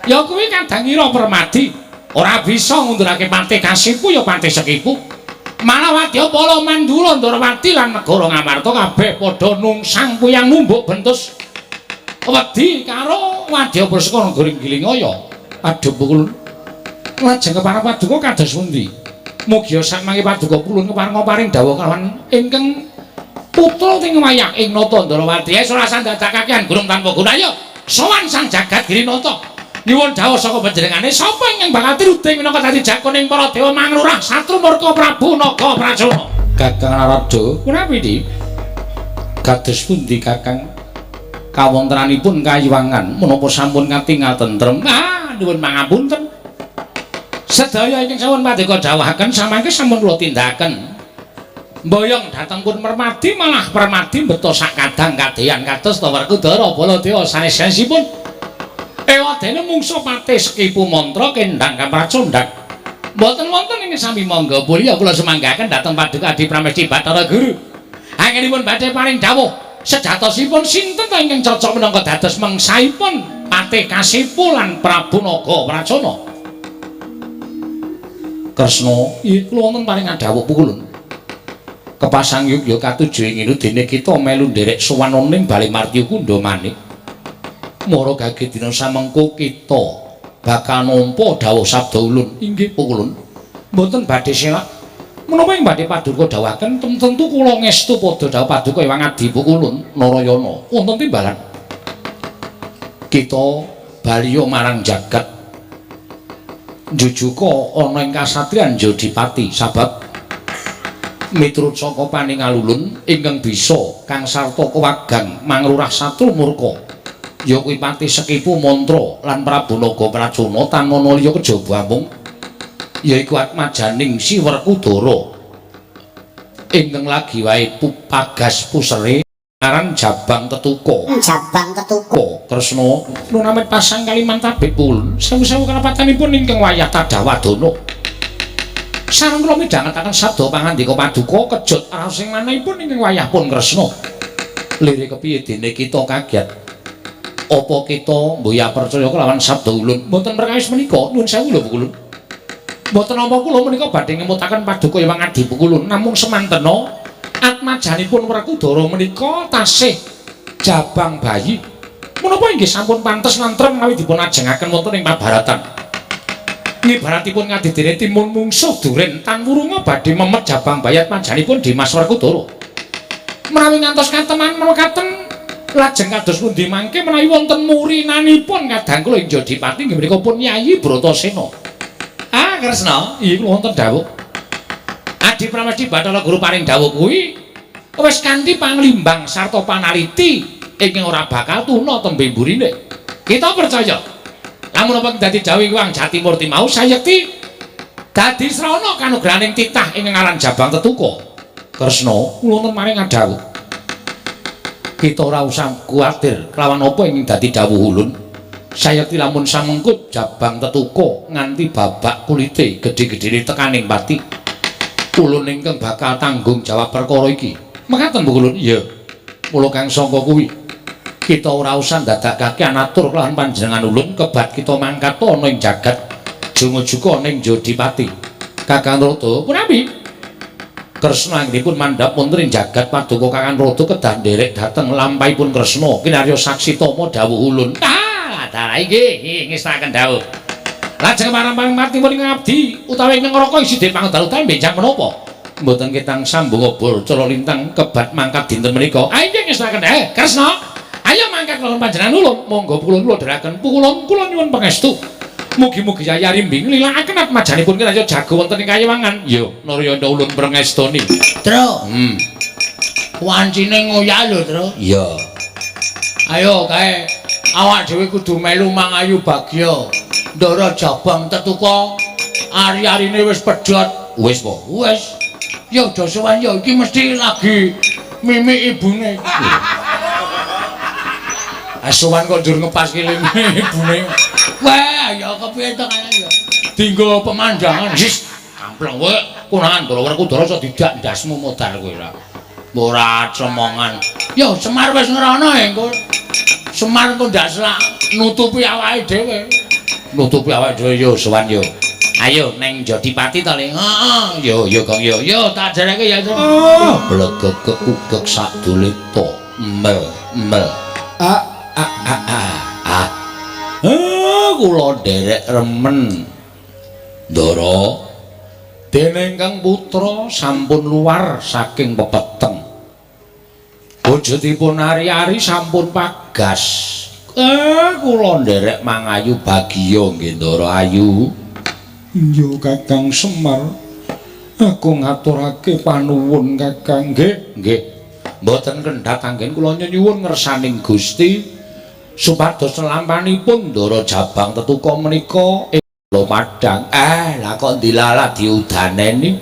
S3: Ya kuwi kadang ngira Permadi ora bisa ngundurake Patih Kasipu ya Patih Sekipu. Malah wadyabala Mandura Ndrawati lan negara Ngamarta kabeh padha nungsang puyang numbuk bentus wedi karo wadyabala saka negara Nggilingaya. Aduh pukulun. Lajeng kepareng paduka kados pundi? Mugia samangke paduka kulun kepareng paring dawuh kalawan ingkang putra ting wayah ing Nata Ndrawati. Wis ora sandadak kakean gurung tanpa guna. Ayo sowan Sang Jagat Giri Nata. Nyuwun dawuh saka panjenengane sapa ingkang bakal tiruding minangka dadi jagoning para dewa manglurah satru murka Prabu Naga Pracona.
S5: Kakang Narada,
S3: punapi Dik?
S5: Kados pundi Kakang? Kawontenanipun kayiwangan menapa sampun katingal tentrem?
S3: Ah, nyuwun pangapunten. Sedaya ingkang sampun paduka dawuhaken samangke sampun kula tindakaken. Mboyong dhateng pun Permadi malah Permadi mbeta sak kadang kadeyan kados ta Werkudara Baladewa sanes-sanesipun. Ewadene mungsuh Patih Sekipu mantra kendhang kapracondhang. Mboten wonten ing sami mangga mulya kula sumanggaken dhateng paduka Adi Pramesti Bathara Guru. Angenipun badhe paring dawuh sejatosipun sinten ta ingkang cocok minangka dados mangsaipun Patih Kasipu lan Prabu Naga Pracona.
S5: Kresna, ih kula wonten paring dawuh pukulun. Kepasang yuk katuju ing dene kita melu nderek sowan ning Bale Martya Kundha manik. Mara gage dina samengko kita bakal nampa dawuh sabda ulun. Inggih pukulun.
S3: Mboten badhe selak. Menapa ing badhe paduka dawuhaken tentu kula ngestu padha dawuh paduka Hyang Adi pukulun Narayana. Wonten timbalan.
S5: Kita baliya marang jagat. Njujuka ana ing kasatriyan Jodipati sabab miturut saka paningalulun ingkang bisa kang sarta kewagang manglurah satru murka ya kuwi Patih Sekipu mantra lan Prabu Naga Pracona tanana liya kejaba amung yaiku atmajaning Si Werkudara.
S1: Ingkang lagi wae pupagas pusere aran Jabang Tetuka.
S4: Jabang Tetuka.
S1: Kresna lunamit pasang kaliman tabik pun sewu-sewu kalepatanipun ingkang wayah tadah wadana. Sareng kula midhangetaken sabda pangandika paduka kejut raos sing manahipun ingkang wayah pun Kresna. Lire kepiye dene kita kaget? Apa kita mboya percaya kelawan sabda ulun? Mboten perkawis menika, nuwun sewu lho Pukulun. Mboten nampa kula menika badhe ngemutaken paduka Hyang Adi Pukulun, namung semantena atmajanipun Werkudara menika tasih jabang bayi. Menapa inggih sampun pantes lantrem menawi dipun ajengaken wonten ing pabaratan. Ngibaratipun ngadidene timun mungsuh duren tan wurunga badhe memet jabang bayi atmajanipun Dimas Werkudara. Menawi ngantos kateman mekaten lajeng kados pundi mangke menawi wonten murinanipun kadang kula ing Jodipati inggih menika pun Yayi Bratasena. Ah Kresna, iya kula wonten dawuh. Adi Pramesti Bathara Guru paring dawuh kuwi wis kanthi panglimbang sarta panaliti ingkang ora bakal tuna tembe mburine. Kita percaya. Lamun apa dadi dawuh Hyang Jatimurti mau sayekti dadi srana kanugrahaning titah ingkang aran Jabang Tetuka. Kresna, kula wonten maring adhawuh. Kita ora usah kuwatir kelawan apa ing dadi dawuh ulun. Sayekti lamun samengkut Jabang Tetuka nganti babak kulite gedhe-gedhene tekaning pati. Ulun ingkang bakal tanggung jawab perkara iki. Mekaten Bu Ulun? Iya. Mula kang sangka kuwi kita ora usah ndadakake anatur kelawan panjenengan ulun kebat kita mangkat ana ing jagat junga-juka ning Jodipati. Kakang Rada punapi? Kresna anggenipun mandhap wonten ing jagat paduka Kakang Rada kedah nderek dhateng lampahipun Kresna kinarya saksi tama dawuh ulun. Ah, dalah iki ngestaken dawuh. Lajeng marang pangmartipun ing abdi utawi ing neraka isi den pangdalu ta benjang menapa? Mboten ketang sambung obor cara lintang kebat mangkat dinten menika. Ah inggih ngestaken. Kresna, ayo mangkat kula panjenengan ulun. Monggo kula kula dherekaken pukulun kula nyuwun pangestu. Mugi-mugi Yaya Rimbing nglilakaken atmajanipun kinarya jago wonten ing kayewangan. Iya, Naryana ulun prengestoni.
S3: Tru. Wancine ngoyak lho, Tru.
S1: Iya.
S3: Ayo kae awak dhewe kudu melu mangayu bagya. Ndara Jabang Tetuka ari-arine wis pedhot.
S1: Wis po.
S3: Wis. Ya aja sowan ya iki mesti lagi mimik ibune.
S1: Asowan kok njur ngepaske ibune.
S3: Wah, ya kepiye to kaya ya.
S1: Dinggo pemandangan. Sis, kampleng kowe konangan Ndara Werkudara iso didak ndasmu modar kowe ora. Ora cemongan.
S3: Ya Semar wis ngrono engko. Semar engko ndak selak nutupi awake dhewe.
S1: Nutupi awake dhewe yo sowan yo. Ayo neng Jodipati to, Le.
S3: Heeh.
S1: Yo yo Gong yo.
S3: Yo tak jereke ya.
S1: Oh, blegegek ugek sadulita. Mel mel. Ah ah ah ah. Ah. Kula nderek remen. Ndara, dene ingkang putra sampun luar saking pepeteng. Wujudipun ari-ari sampun pagas. Kula nderek mangayu bagya nggih Ndara Ayu. Iya Kakang Semar. Aku ngaturake panuwun Kakang nggih. Nggih. Mboten kendhat anggen kula nyuwun ngersaning Gusti supados lampanipun Ndara Jabang Tetuka menika ing padhang. Lah kok dilalah diudaneni.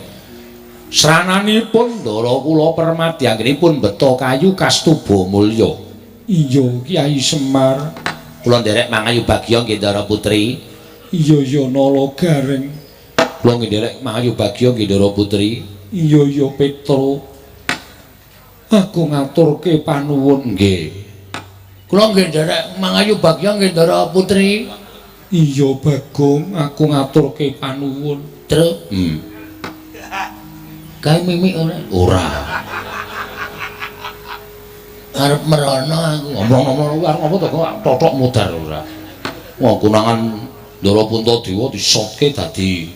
S1: Srananipun Ndara kula Permadi anggenipun beto kayu kastuba mulya. Iya Kyai Semar. Kula nderek mangayu bagya nggih Ndara Putri. Iya ya Nala Gareng. Kula nggih nderek mangayu bagya nggih Ndara Putri. Iya ya Petro. Aku ngaturke panuwun nggih.
S3: Kula nggih nderek mangayu bagya nggih Ndara Putri.
S1: Iya Bagong, aku ngaturke panuwun.
S3: Tru. Kae mimik ora?
S1: Ora.
S3: Arep merono aku.
S1: Ngomong-ngomong arep apa to kok totok modar ora. Wah konangan Ndara Puntadewa disotke dadi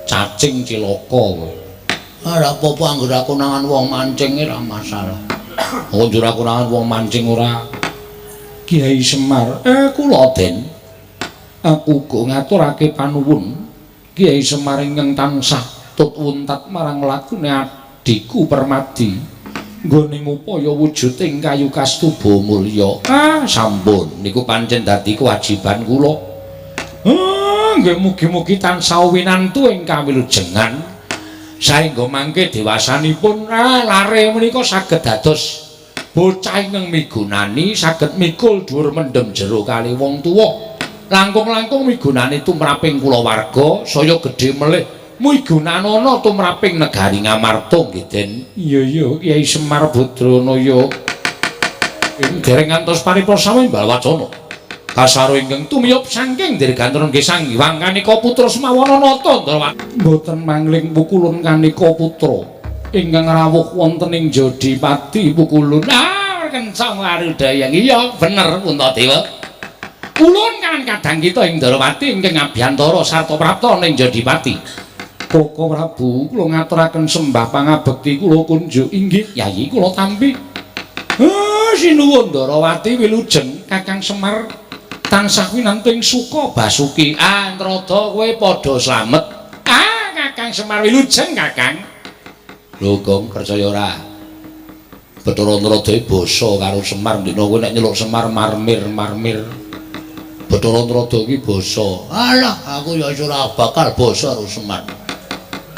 S1: cacing cilaka kowe.
S3: Ora apa-apa anggere aku nangan wong mancing ora masalah.
S1: Oh njur aku nangan wong mancing ora. Kiai Semar, kula Den. Aku uga ngaturake panuwun Kiai Semar ingkang tansah tut wuntat marang lakune adhiku Permadi. Nggone ngupaya wujuding kayu kastuba mulya. Ah, sampun niku pancen dadi kewajiban kula. Nggih mugi-mugi tansah winantu ing kawilujengan. Saengga mangke dewasanipun lare menika saged dados bocah ingkang migunani, saged mikul dhuwur mendhem jero kali wong tuwa. Langkung-langkung migunani tumraping kulawarga saya gedhe melih migunanana tumraping negari Ngamarta nggih Den. Iya iya Kyai Semar Badranaya. Dereng ngantos pariprasa imbal wacana. Kasaro ingkang tumiyup saking Dirgantara nggih Sang Hyang Kanika Putra Semawana Nata Ndrawati. Mboten mangling pukulun Kanika Putra ingkang rawuh wonten ing Jodipati pukulun. Ah, kencang warudaya. Iya, bener Puntadewa. Ulun kan kadang kita ing Ndrawati ingkang ngabiyantara sarta prapta ning Jodipati. Koko Prabu, kula ngaturaken sembah pangabekti kula kunjuk. Inggih, Yayi, kula tampi. Sinuwun Ndrawati wilujeng Kakang Semar tansah winantu ing suka basuki. Ah, Antrada kowe padha slamet. Ah, Kakang Semar wilujeng Kakang. Lho, Gong, percaya ora? Bathara Antrada basa karo Semar ndekno kowe nek nyeluk Semar marmir marmir. Bathara Antrada iki basa. Alah, aku ya ora bakal basa karo Semar.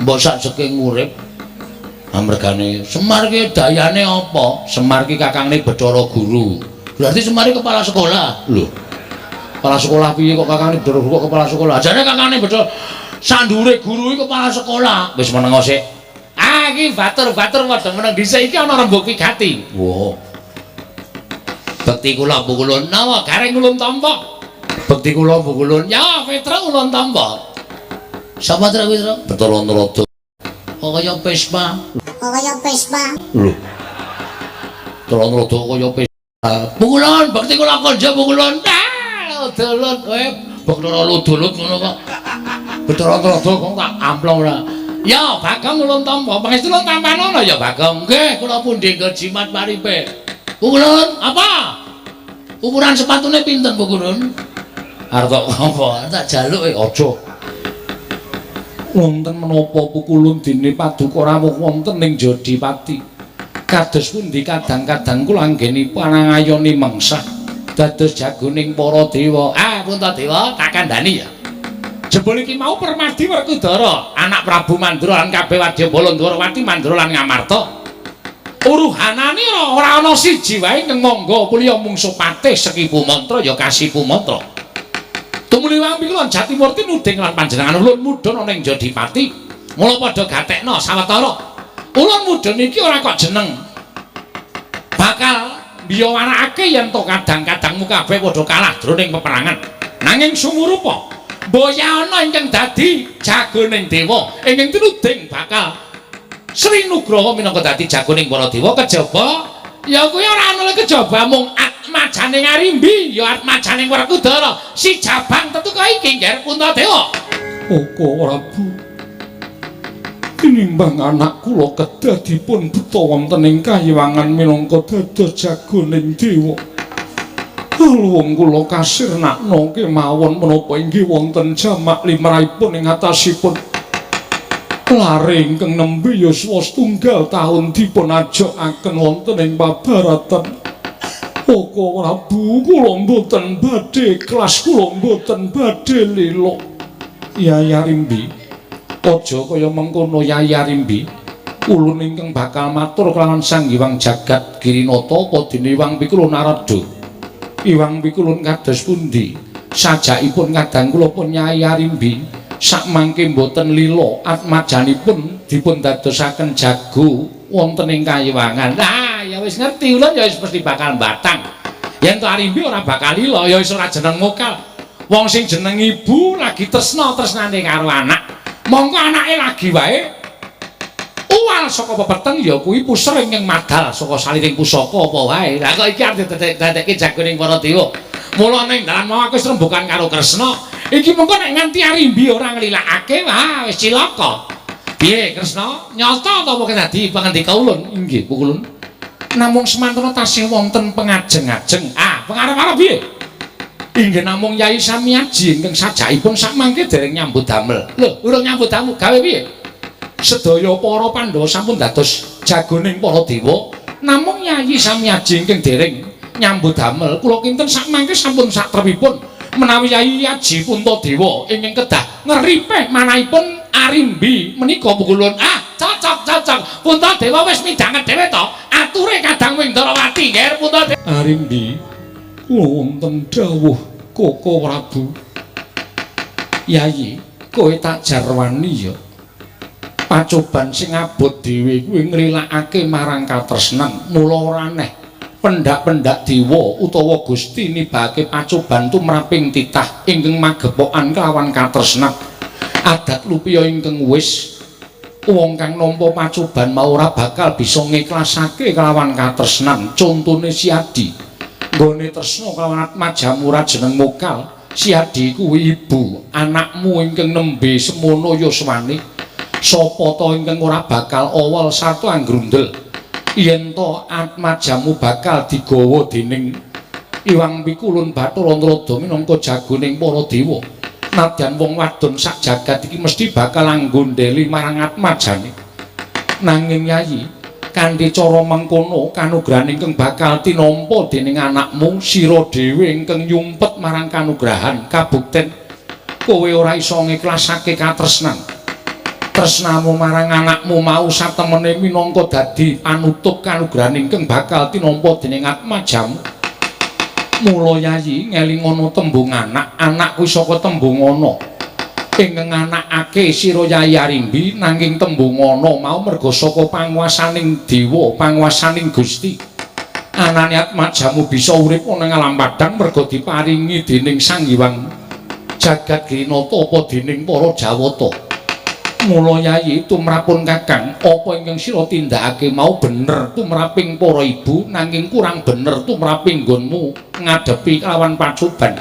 S1: Mbok sak jeking urip. Amergane Semar ki dayane apa? Semar ki kakangne Bathara Guru. Berarti Semar ki kepala sekolah. Lho. Kepala sekolah piye kok kakangne Bathara Guru kok kepala sekolah? Jane kakangne Bathara sandure guru iki kepala sekolah. Wis menengo sik. Ah, iki batur-batur padha meneng dhisik iki ana rembug wigati. Wah. Bekti kula pukulun nawa gareng ulun tampa. Bekti kula pukulun. Ya, Petra ulun tampa. Sapa Tra Petra? Bathara Antrada. Kok kaya Vespa.
S4: Kok kaya Vespa.
S1: Lho. Bathara Antrada kaya Vespa.
S2: Pukulun, bekti kula konjo pukulun. Ah, dolut kowe Bathara ludulut ngono kok.
S1: Bathara Antrada kok tak amplong ora. Ya, Bagong ulun tampa. Pangestu ulun tampanono ya, Bagong.
S2: Nggih, kula pundi nggo jimat paripe. Pukulun, apa? Ukuran sepatune pinten, Pukulun?
S1: Arep tok
S2: apa? Tak jaluk
S1: aja. Wonten menapa pukulun dene paduka rawuh wonten ing Jodipati. Kados pundi kadang-kadang kula anggenipun angayoni mengsah dados jagoning para dewa. Ah, Puntadewa, tak kandhani ya. Jebul iki mau Permadi Werkudara, anak Prabu Mandura lan kabeh wadyabala Ndwarawati Mandura lan Ngamarta. Uruhanane ora ana siji wae ingkang mangga puliya mungsuh patih Sekipu Mantra ya Kasipu Mantra. Tumuli wampi kula Jatimurti nuding lan panjenengan ulun mudhun ana ing Jodipati. Mula padha gatekna sawetara. Ulun mudhun iki ora kok jeneng. Bakal biyawarakake yen to kadang-kadangmu kabeh padha kalah jroning peperangan. Nanging sumurupa boya ana ingkang dadi jagoning dewa ingkang tinuding bakal Sri Nugraha minangka dadi jagoning para dewa kejaba ya kuwi ora ana kejaba mung atmajane Arimbi ya atmajane Werkudara si Jabang tetuka iki Ngger Puntadewa. Oko Prabu, tinimbang anak kula kedah dipun beto wonten ing kayiwangan minangka dados jagoning dewa. Luwung kula kasirnakna kemawon menapa inggih wonten jamak limrahipun ing atasipun lare ingkang nembe yuswa setunggal taun dipun ajokaken wonten ing pabaratan. Oko Prabu, kula mboten badhe ikhlas, kula mboten badhe lila. Yayi Arimbi, aja kaya mengkono Yayi Arimbi. Ulun ingkang bakal matur kelawan Sang Hyang Jagat Girinata apa dene Iwang Pikulun Narada. Iwang Pikulun kados pundi? Sajakipun kadang kula pun Nyai Arimbi sakmangke mboten lila atmajanipun dipun dadosaken jago wonten ing kayiwangan.
S3: Lah, ya wis ngerti ulun ya wis mesti bakal batang. Yen to Arimbi ora bakal lila ya wis ora jeneng mokal. Wong sing jeneng ibu lagi tresna tresnane karo anak. Mongko anake lagi wae uwal saka pepeteng ya kuwi puser ingkang madal saka saliring pusaka apa wae. Lah kok iki arep didadekke jagoning para dewa. Mula ning dalan mau aku wis rembugan karo Kresna. Iki mengko nek nganti Arimbi ora nglilakake, wah wis cilaka. Piye Kresna? Nyata ta apa dadi pangandika ulun?
S1: Inggih, Pukulun. Namung semantana tasih wonten pengajeng-ajeng.
S3: Ah, pengarep-arep piye?
S1: Inggih namung Yai Samiaji ingkang sajakipun sakmangke dereng nyambut damel.
S3: Lho, urung nyambut damel gawe piye?
S1: Sedaya para Pandhawa sampun dados jagoning para dewa, namung Yai Samiaji ingkang dereng nyambut damel. Kula kinten sakmangke sampun satrepipun menawi Yai Aji Puntadewa ingkang kedah ngeripeh manahipun
S3: Arimbi menika pukulun. Ah, cocok cocok. Puntadewa wis midhanget dhewe to. Ature Kadang Wingdarawati, Nger Puntadewa.
S1: Arimbi, kula wonten dawuh Koko Prabu. Yayi, kowe tak jarwani ya. Pacoban sing abot dhewe kuwi nglilakake marang katresnan, mula ora aneh pendak-pendak dewa utawa Gusti nibake pacoban tumraping titah ingkang magepokan kelawan katresnan. Adat lupiya ingkang wis wong kang nampa pacoban mau ora bakal bisa ngiklasake kelawan katresnan. Contone Siadi nggone tresna kelawan Atmajamu jeneng Mokal. Siadi kuwi ibu anakmu ingkang nembe semono yuswane. Sapa ta ingkang ora bakal awal sarta anggrundel yen to Atmajamu bakal digawa dening Iwang Pikulun Bathara Narada minangka jagoning para dewa. Nadyan wong wadon sak jagat iki mesti bakal anggondheli marang Atmajane. Nanging Yayi, kanthi cara mengkono kanugrahan ingkang bakal tinampa dening anakmu, sira dhewe ingkang nyumpet marang kanugrahan kabukten kowe ora iso ngiklasake katresnan. Tresnamu marang anakmu mau satemene minangka dadi panutup kanugrahan ingkang bakal tinampa dening Atmajamu. Mula Yayi ngelingono tembung anak, anak kuwi saka tembung ana ingkang anakake sira Yayi Arimbi, nanging tembung ana mau merga saka panguwasaning dewa, panguwasaning Gusti. Anane Atmajamu bisa urip ana ing alam padhang merga diparingi dening Sang Hyang Jagat Girinata apa dening para Jawata. Mula Yayi tumrapun Kakang, apa ingkang sira tindakake mau bener tumraping para ibu, nanging kurang bener tumraping nggonmu ngadepi kelawan pacoban.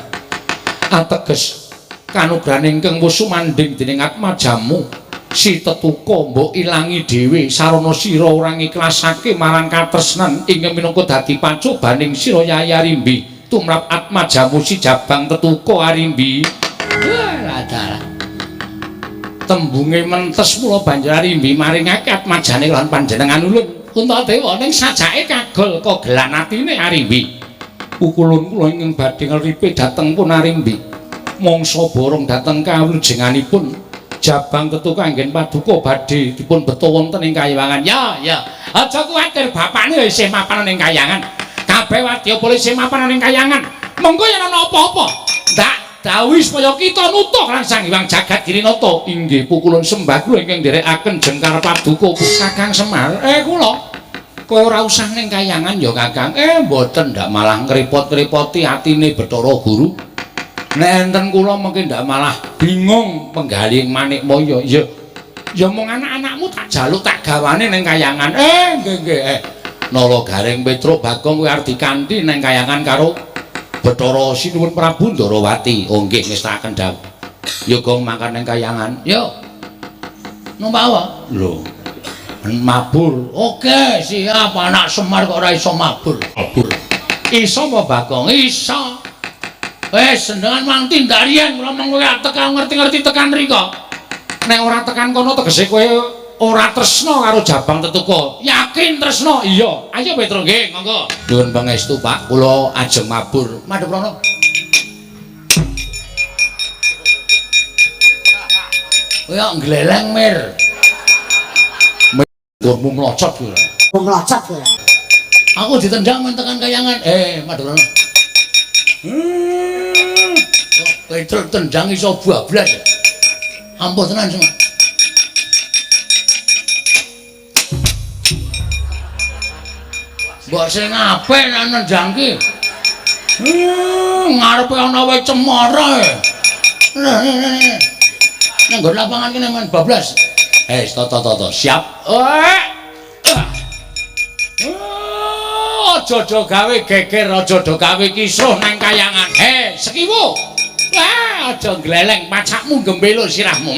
S1: Ateges kanugrahan ingkang wis sumandhing dening Atmajamu si tetuka mbok ilangi dhewe sarana sira ora ngiklasake marang katresnan ingkang minangka dadi pacobaning sira Yayi Arimbi tumrap Atmajamu si Jabang Tetuka Arimbi. Wah, dalah. Tembunge mentes mula banjur Arimbi maringake atmajane lan panjenengan ulun Puntadewa ning sajake kagol kogelan atine Arimbi. Pukulun kula ingkang badhe nglipe dhateng pun Arimbi. Mangsa borong dhateng kawulujenganipun Jabang Tetuka anggen paduka badhe dipun beto wonten ing kayangan. Ya, ya. Aja kuwatir bapakne isih mapan ning kayangan. Kabeh wadya polisi mapan ning kayangan. Monggo yen ana apa-apa, ndak dawuhi supaya kita nutuh lan Sang Hyang Jagat Girinata. Inggih pukulun sembah kula ingkang nderekaken jengkar paduka Kakang Semar. Kula kowe ora usah ning kayangan ya Kakang. Mboten ndak malah ngrepot-ngrepoti atine Bathara Guru. Nek enten kula mengki ndak malah bingung penggalih Manikmaya. Ya ya mung anak-anakmu tak jaluk tak gawane ning kayangan. Nggih nggih. Nala Gareng Petruk Bagong kowe arep dikanthi ning kayangan karo Bathara Sinuwun Prabu Ndarawati. Oh nggih ngestakaken dawuh. Ya gong mangkat ning kayangan. Yo. Numpak apa? Lho. Mabur. Oke, siap. Anak Semar kok ora iso mabur. Mabur. Iso apa Bagong? Iso. Wis senengan mang tindak riyen kula mung kowe tekan ngerti-ngerti tekan mriko. Nek ora tekan kono tegese kowe ora tresna karo Jabang Tetuka. Yakin tresna? Iya. Ayo Petro nggih, monggo. Nuwun pangestu Pak, kula ajeng mabur. Madhep rono. Kowe kok ngleleng, Mir. Nggonmu mlocot kuwi.
S4: Mlocot kuwi.
S1: Aku ditendang men tekan kayangan. Madhep rono. Petro tendang iso bablas. Ampuh tenan semua. Mbok sing apik nek nendang ki. Ngarepe ana wae cemara. Nang nggon lapangan kene men bablas. Toto siap. Aja do gawe geger, aja do gawe kisruh nang kayangan. Sekiwo. Wah, aja gleleng pacakmu gembelo sirahmu.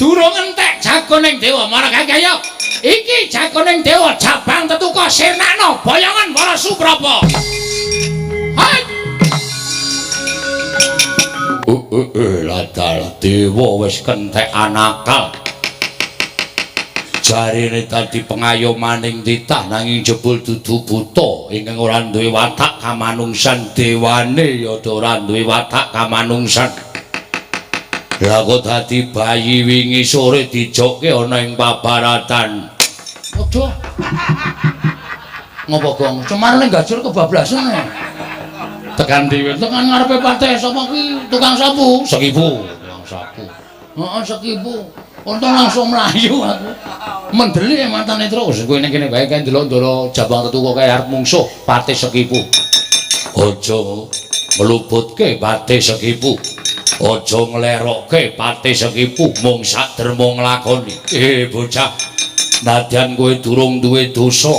S1: Durung entek jagoning dewa marang kaya. Iki jagoning dewa Jabang Tetuka sirnakno boyongan para Suprapa. Hai. Ladal dewa wis kentekan akal. Jarine dadi pengayomaning titah nanging jebul dudu buta ingkang ora duwe watak kamanungsan, dewane ya ora duwe watak kamanungsan. Lah kok dadi bayi wingi sore dijokke ana ing pabaratan.
S5: Aduh. Ngopo gong? Cemar ning gajur kebablasan.
S1: Tekan dhewe,
S5: tekan ngarepe partai sapa ki tukang sapu?
S1: Sekipu, tukang sapu.
S5: Heeh, sekipu. Untung langsung mlayu aku.
S1: Mendelik matane terus kowe ning kene wae kae ndelok-ndelok Jabang Tetuka kae arep mungsuh Patih Sekipu. Aja mlubutke Patih Sekipu. Aja nglerokke Patih Sekipu mung sak derma nglakoni. Bocah, nadyan kowe durung duwe dosa,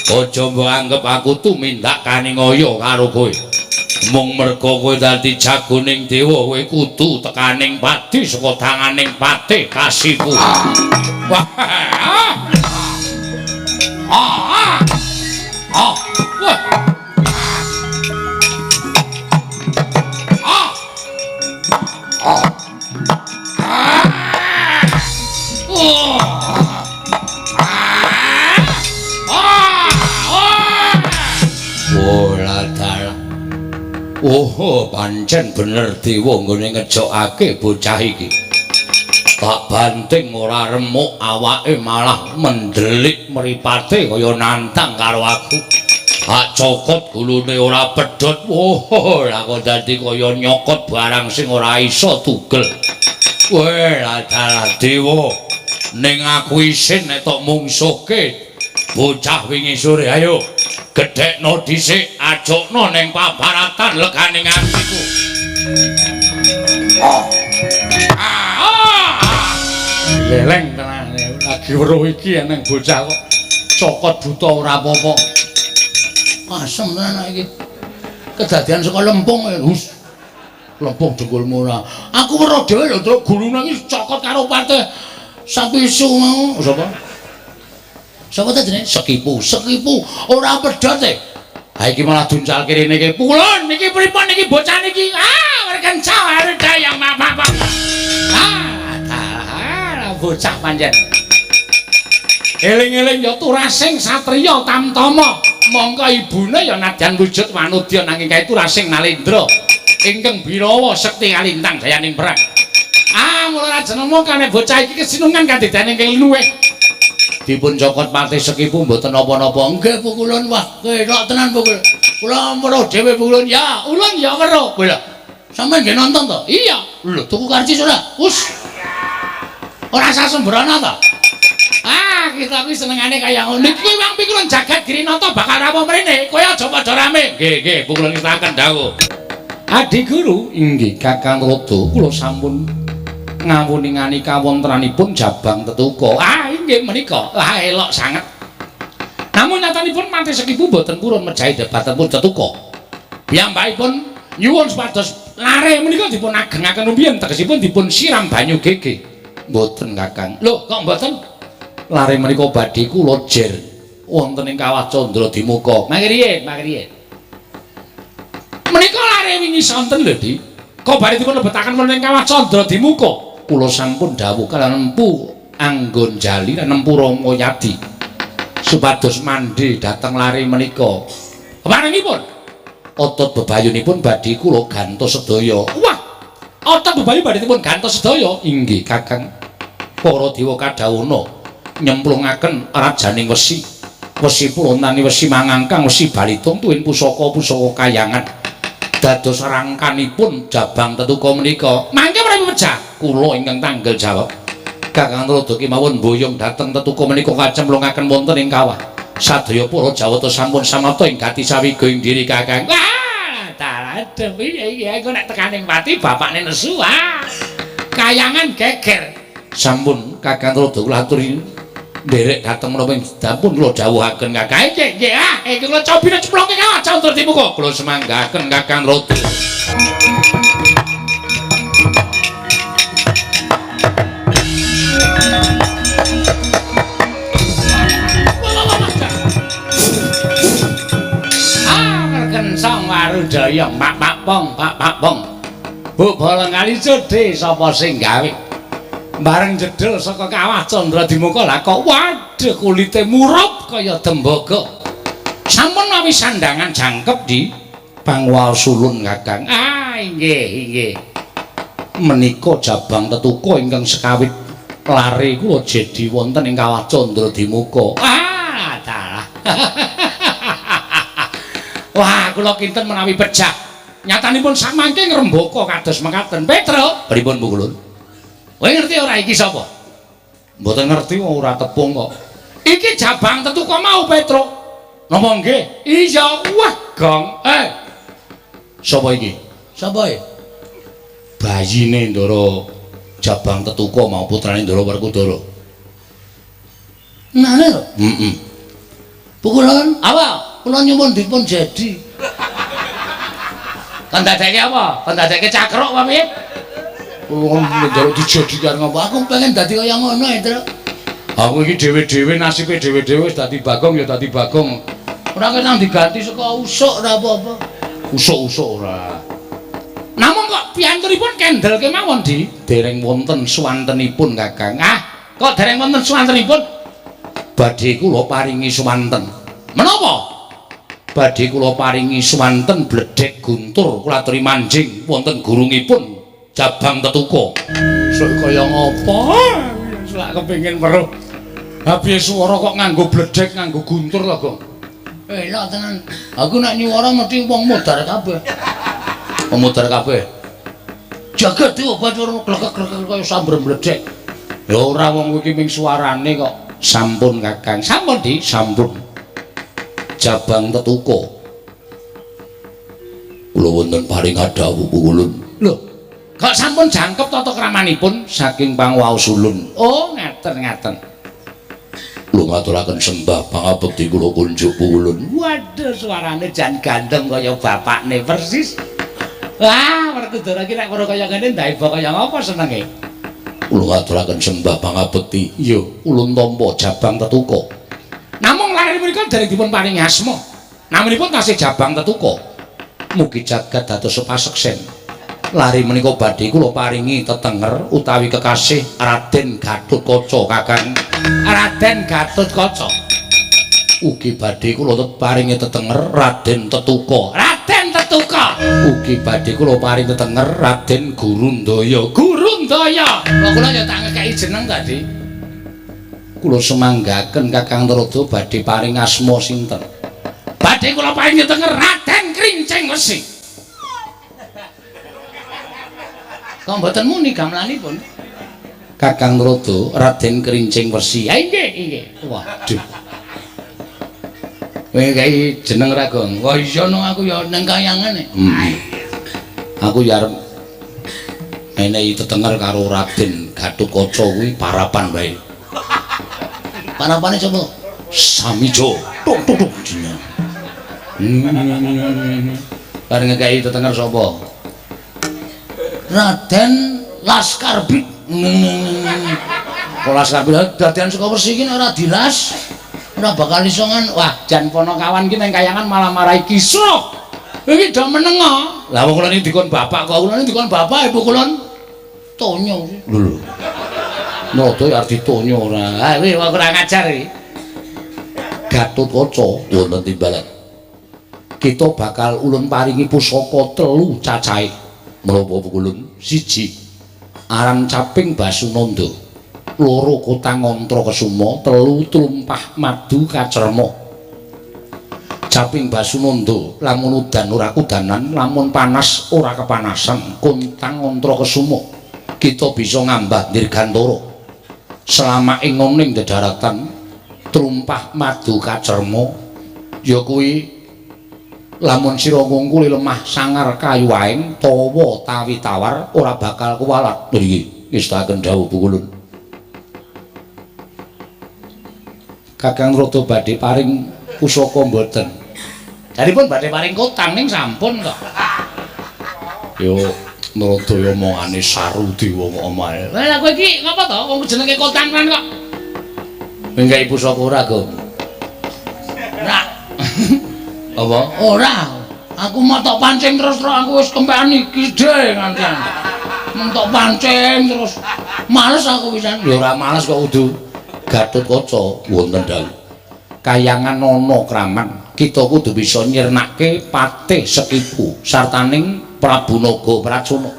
S1: aja mbok anggep aku tumindak kaningaya karo kowe. Mung merga kowe dadi jagoning dewa, kowe kudu tekaning pati saka tanganing Patih Kasipu. Wah. Ah. Ah. Wah. Ah. Ah. Oh. Oh, pancen bener dewa nggone ngejokake bocah iki. Tak banting ora remuk awake malah mendelik mripate kaya nantang karo aku. Tak cokot gulune ora pedhot. Oh, lah kok dadi kaya nyokot barang sing ora iso tugel. Weh, dalah dewa. Ning aku isin nek tok mungsuhke bocah wingi sore. Ayo gedhekno dhisik, ajokno ning pabaratan leganing atiku.
S3: Leleng tenan lagi weruh iki eneng bocah kok cokot buta ora apa-apa.
S5: Asem tenan iki. Kedadian saka lempung hus. Lempung dengkulmu ora. Aku weruh dhewe lho, Truk, gulune iki cokot karo Patih Sapisu mau. Sapa? Sapa ta jenenge?
S1: Sekipu.
S5: Sekipu ora pedhot e.
S1: Ha iki malah duncalke rene iki. Pukulun niki pripun niki bocah niki? Ah, werkenca arep dayang bapak. Ah, dalah bocah pancen. Eling-eling ya turasing satriya tamtama. Mongko ibune ya nadyan wujud wanudya nanging kae turasing nalendra ingkang birawa sekti kalintang jayaning perang. Ah, mula rajenemu kane bocah iki kesinungan kadidane ingkang luwih.
S5: Dipun cokot Patih Sekipu mboten napa-napa. Nggih pukulun, wah kelok tenan pukul. Kula weruh dhewe pukulun. Ya,
S1: ulun ya weruh.
S5: Lho, sampeyan nggih nonton to?
S1: Iya.
S5: Lho, tuku karcis ora? Us. Ora sasembrono to?
S1: Ah, kita kuwi senengane kaya ngono. Iki wong pikulun jagat Girinata bakal rawuh mrene. Kowe aja padha rame. Nggih, nggih, pukulun ngestaken dawuh. Adi guru, inggih Kakang Rada, kula sampun ngawuningani kawontenanipun Jabang Tetuka. Ah, inggih menika. Lah elok sanget. Namun nyatanipun Patih Sekipu mboten purun mejahi debatenipun Tetuka. Piyambakipun nyuwun supados lare menika dipun agengaken rumiyin, tegesipun dipun siram banyu gege. Mboten Kakang. Lho, kok mboten? Lare menika badhe kula jer wonten ing Kawah Candra Dimuka. Mangke riyin, mangke riyin. Menika lare wingi sonten lho, Dik. Kok badhe dipun lebetaken wonten ing Kawah Candra Dimuka? Kula sampun dawuh kaliyan Empu Anggon Jali lan Empu Rama Yadi supados mandhe dhateng lare menika. Keparengipun otot bebayunipun badhe kula gantos sedaya. Wah, otot bebayu badhe dipun gantos sedaya. Inggih Kakang. Para dewa kadhawuhna nyemplungaken rajaning wesi. Wesi pulontani wesi mangangkang wesi balitung tuwin pusaka-pusaka kayangan. Dados rangkanipun Jabang Tetuka menika. Mangke menawi pejah kula ingkang tanggel jawab. Kakang Rada kemawon boyong dhateng Tetuka menika kacemplungaken wonten ing kawah. Sadaya para Jawata sampun samapta ing gati sawiga ing diri Kakang. Wah, dalah piye iki engko nek tekaning pati bapakne nesu. Ah, kayangan geger. Sampun Kakang Rada kula aturi nderek dhateng menapa sampun kula dawuhaken Kakang. Nggih, nggih, ah, iki kula cobine ceploke kawah Candra Dimuka. Kula semanggaken Kakang Rada. Ah, merkensong warudaya pak pak pong pak pak pong. Bu bolong kali jodhe sapa sing gawe? Bareng jedhel saka Kawah Candra Dimuka lah kok waduh kulite murup kaya tembaga. Sampun mawi sandangan jangkep di pangwaos ulun Kakang. Ah, inggih, inggih. Menika Jabang Tetuka ingkang sekawit lare kula jedi wonten ing Kawah Candra Dimuka. Ah, dalah. Wah, kula kinten menawi pejah. Nyatanipun samangke ngrembaka kados mekaten. Petro, pripun Bu Kulun? Kowe ngerti ora iki sapa? Mboten ngerti ora tepung kok. Iki Jabang Tetuka mau, Petro. Napa nggih? Iya, wah, gong. Sapa iki?
S2: Sapa e?
S1: Bayine Ndara Jabang Tetuka mau putrane Ndara Werkudara.
S2: Nane lho.
S1: Heeh.
S2: Pukulan,
S1: Apa?
S2: Kula nyuwun dipun jadi.
S1: Kon dadekke apa? Kon dadekke cakruk apa piye? Wong njaluk dijadi karo ngapa?
S2: Aku pengen dadi kaya ngono, Tru.
S1: Aku iki dhewe-dhewe nasibe dhewe-dhewe wis dadi Bagong ya dadi Bagong.
S2: Ora kena diganti saka usuk ora apa-apa.
S1: Usuk-usuk ora. Namung kok piyantunipun kendel kemawon, Di? Dereng wonten suwantenipun, Kakang. Ah, kok dereng wonten suwantenipun? Badhe kula paringi suwanten. Menapa? Badhe kula paringi suwanten bledhek guntur kula aturi manjing wonten gurungipun Jabang Tetuka. Sok kaya ngapa? Selak kepengin weruh. Ha piye swara kok nganggo bledhek nganggo guntur lho, Gong?
S2: Elok tenan. Aku nek nyuwara mesti wong modar kabeh.
S1: Wong modar kabeh.
S2: Jagat diobat ora glekek-glekek kaya samber mledhek.
S1: Ya ora wong iki ming suarane kok. Sampun Kakang, sampun Di, sampun. Jabang Tetuka. Kula wonten paring dawuh Pukulun. Lho, kok sampun jangkep tata kramanipun saking pangwaos ulun. Oh, ngaten-ngaten. Kula ngaturaken sembah pangabekti kula kunjuk Pukulun. Waduh, suarane jan gandeng kaya bapakne persis. Wah, Werkudara iki nek weruh kaya ngene ndaiba kaya ngapa senenge? Kula ngaturaken sembah pangabekti. Iya, ulun tampa Jabang Tetuka. Namung lare menika dereng dipun paringi asma. Naminipun tasih Jabang Tetuka. Mugi jagat dados paseksen. Lare menika badhe kula paringi tetenger utawi kekasih Raden Gatotkaca, Kakang. Raden Gatotkaca. Ugi badhe kula paringi tetenger Raden Tetuka. Raden Tetuka. Ugi badhe kula paringi tetenger Raden Gurundaya. Gurundaya. Kok kula ya tak ngekeki jeneng tadi. Kula semanggaken Kakang Narada badhe paring asma sinten? Badhe kula paringi tetenger Raden Krincing Wesi.
S2: Kok mboten muni gamelanipun?
S1: Kakang Narada Raden Krincing Wesi. Ha nggih, nggih. Waduh.
S2: Kowe kei jeneng ra, Gong? Wah iya no aku ya ning kayangan.
S1: Aku ya arep menehi tetenger karo Raden Gatotkaca kuwi parapan wae.
S2: Parapane sapa?
S1: Samijo. Tuk tuk tuk. Bareng ngekei tetenger sapa?
S2: Raden Laskarbit.
S1: Kok Laskarbit
S2: dadian saka Wersi iki nek ora dilas ora bakal iso ngan.
S3: Wah, jan ponokawan ki nang kayangan malah marai kisruh. Iki do meneng.
S1: Lah wong kula niki dikon bapak kok, kula niki dikon bapak ibu kula
S2: tonyo.
S1: Lho lho. Narada ya arep ditonyo ora.
S3: Ah, kuwi wong kurang ajar iki.
S1: Gatotkaca wonten timbalan. Kita bakal ulun paringi pusaka telu cacahe. Menapa Pukulun? Siji, aran caping Basunanda. Loro, kotang Antra Kesuma. Telu, trumpah madu kacerma. Caping Basunanda lamun udan ora kudanan, lamun panas ora kepanasan. Kontang Antra Kesuma kita bisa ngambah dirgantara. Selama ing ning dedaratan trumpah madu kacerma ya kuwi lamun sira ngungkuli lemah sangar kayu aeng tawa tawi tawar ora bakal kuwalat. Nggih, ngestaken dawuh Pukulun. Kakang Narada badhe paring pusaka mboten?
S3: Jaripun badhe paring kotang ning sampun kok.
S1: Yo Narada yo omongane saru dewa kok omahe.
S3: Lah kowe iki ngapa to wong jenenge kotang kan kok?
S1: Kowe nggawe pusaka ora, Gong?
S2: Ora.
S1: Apa?
S2: Ora. Aku mau tok pancing terus terus aku wis kempekan iki dhewe ngantian. Mentok pancing terus. Males aku pisan.
S1: Ya ora males kok kudu. Gatotkaca wonten dawuh. Kayangan ana kraman, kita kudu bisa nyirnake patih Sekipu sartaning Prabu Naga Pracona.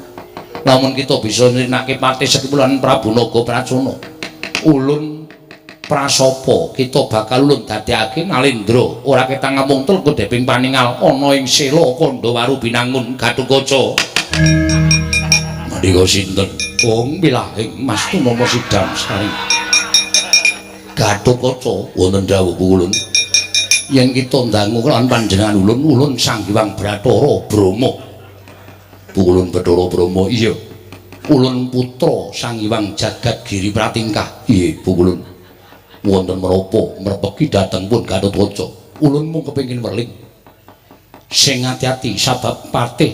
S5: Lamun kita bisa nirnake patih Sekipu lan Prabu Naga Pracona. Ulun prasapa kita bakal ulun dadekake Nalendra ora ketang ngamung teluk deping paningal ana ing Sela Kandhawaru Binangun Gatotkaca. Mandika sinten? Wong milahing Mas Tunama Sidam Sari. Gatotkaca wonten dawuh ulun. Yen kita ndangu lan panjenengan ulun, ulun Sang Hyang Bathara Brahma. Ulun Bathara Brahma iya. Ulun putra Sang Hyang Jagat Giri Pratingkah. Iya, ulun. Wonten menapa mrepegi dhateng pun Gatotkaca. Ulun mung kepengin weling. Sing ati-ati sabab patih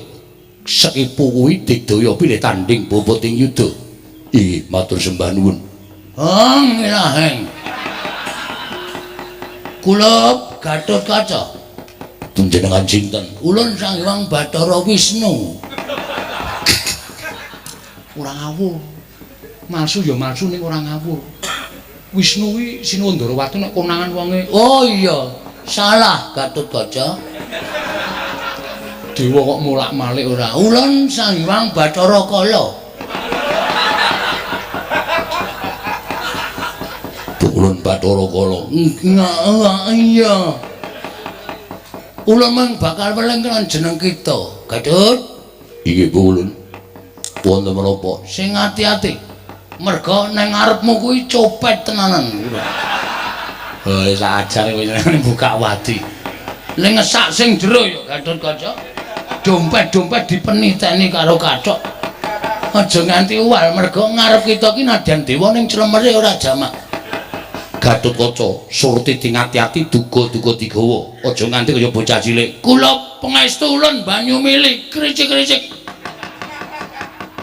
S5: Sekipu kuwi digdaya pilih tanding boboting yuda. Iya, matur sembah nuwun.
S2: Hong ilaheng. Kula Gatotkaca.
S5: Panjenengan sinten?
S2: Ulun Sang Hyang Bathara Wisnu.
S3: Ora ngawur. Malsu ya malsu ning ora ngawur. Wisnu kuwi Sinuwun Ndarawati nek konangan wonge.
S2: Oh iya, salah Gatotkaca.
S3: Dewa kok molak-malik
S2: ora. Ulun Sang Hyang Bathara Kala.
S5: Ulun Bathara Kala.
S2: Iya. Ulun mung bakal weling lan jeneng kita. Gatot.
S5: Inggih ulun. Wonten menapa?
S2: Sing ati-ati. Merga nang ngarepmu kuwi copet tenanan.
S3: Oh, sak ajar kowe jenengane buka wadi.
S2: Ning ngesak sing jero ya Gatotkaca. Dompet-dompet dipeniteni karo kathok. Aja nganti uwal merga ngarep kita ki nadyan dewa ning clemere ora jamak.
S5: Gatotkaca surti ati-ati duga-duga digawa. Aja nganti kaya bocah cilik.
S2: Kula pangestu ulun banyu mili kricik-kricik.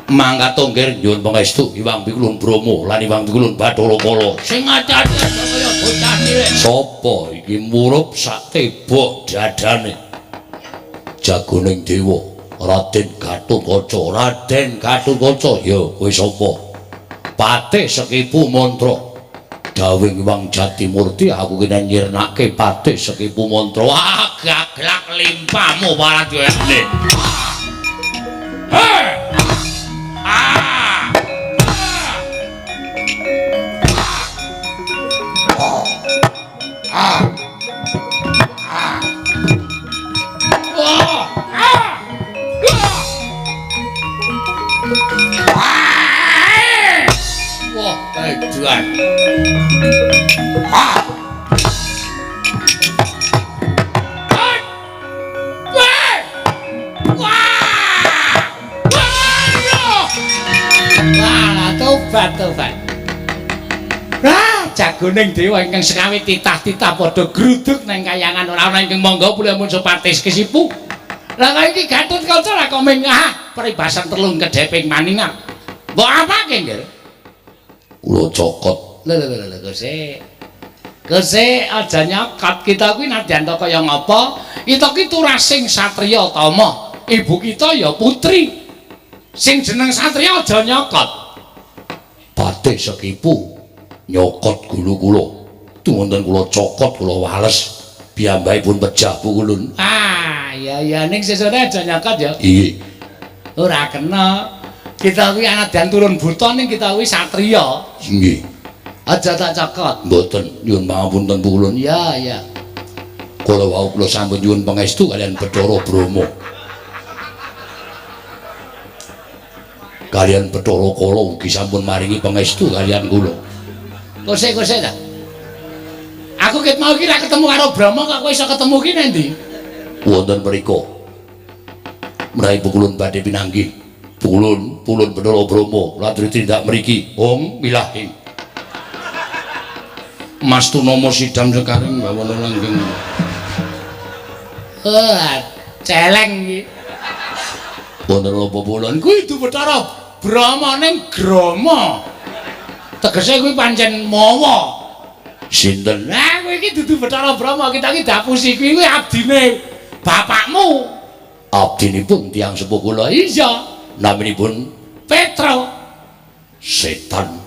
S5: Mangkat nggih nyuwun pangestu Hyang Pikulun Brahma lan Hyang Pikulun Bathara Kala.
S2: Sing ati-ati aja kaya bocah cilik.
S5: Sapa iki murup sak tebok dadane? Jagoning dewa Raden Gatotkaca. Raden Gatotkaca ya kowe sapa? Patih Sekipu Mantra. Dawuh Hyang Jatimurti aku kena nyirnake Patih Sekipu Mantra. Wah, gaglak limpamu Paradiyane. Hei! Ah! Ah! Ah! Ah! Wah, edan. Ah!
S3: Tobat-tobat. Wah, jagoning dewa ingkang sekawe titah-titah padha gruduk nang kayangan ora ana ingkang monggo pulih mun patih Kesipu. Lah kaya iki Gatotkaca lah kok ming peribasan telung kedheping maningan. Mbok apake, Nggih?
S5: Kula cokot.
S3: Lho lho lho Gusti. Gusti aja nyokot, kita kuwi nadyan ta kaya ngapa? Kita ki turasing satriya tama. Ibu kita ya putri. Sing jeneng satriya aja nyokot.
S5: Patih Sekipu nyokot gulu kula. Tuwonten kula cokot kula wales. Piyambakipun pejah pukulun.
S3: Ah, iya iya ning sesone aja nyokot ya.
S5: Iya.
S3: Ora kena. Kita kuwi anadyan turun buta ning kita kuwi satriya.
S5: Nggih.
S3: Aja tak cokot.
S5: Mboten, nyuwun pangapunten pukulun.
S3: Iya, iya.
S5: Kula wau kula sampun nyuwun pangestu kaliyan Bathara Brahma. Kaliyan Bathara Kala ugi sampun maringi pangestu kaliyan kula.
S3: Kosek-kosek ta. Aku ket mau iki ra ketemu karo Brahma kok kowe iso ketemu ki nang ndi?
S5: Wonten mriku. Menawi pukulun badhe pinanggih. Pulun, pulun Bathara Brahma latri tindak mriki. Ong milahing. Mas Tunama Sidam Sekaring bawana langgeng.
S3: Oh, celeng iki.
S5: Wonten apa pulun?
S3: Kuwi dudu Bathara Brahma ning Grama. Tegese kuwi pancen mawa.
S5: Sinten?
S3: Lah kowe iki dudu Bathara Brahma, kita iki dapusi kuwi abdine bapakmu.
S5: Abdinipun tiyang sepuh kula.
S3: Iya,
S5: naminipun
S3: Petro.
S5: Setan.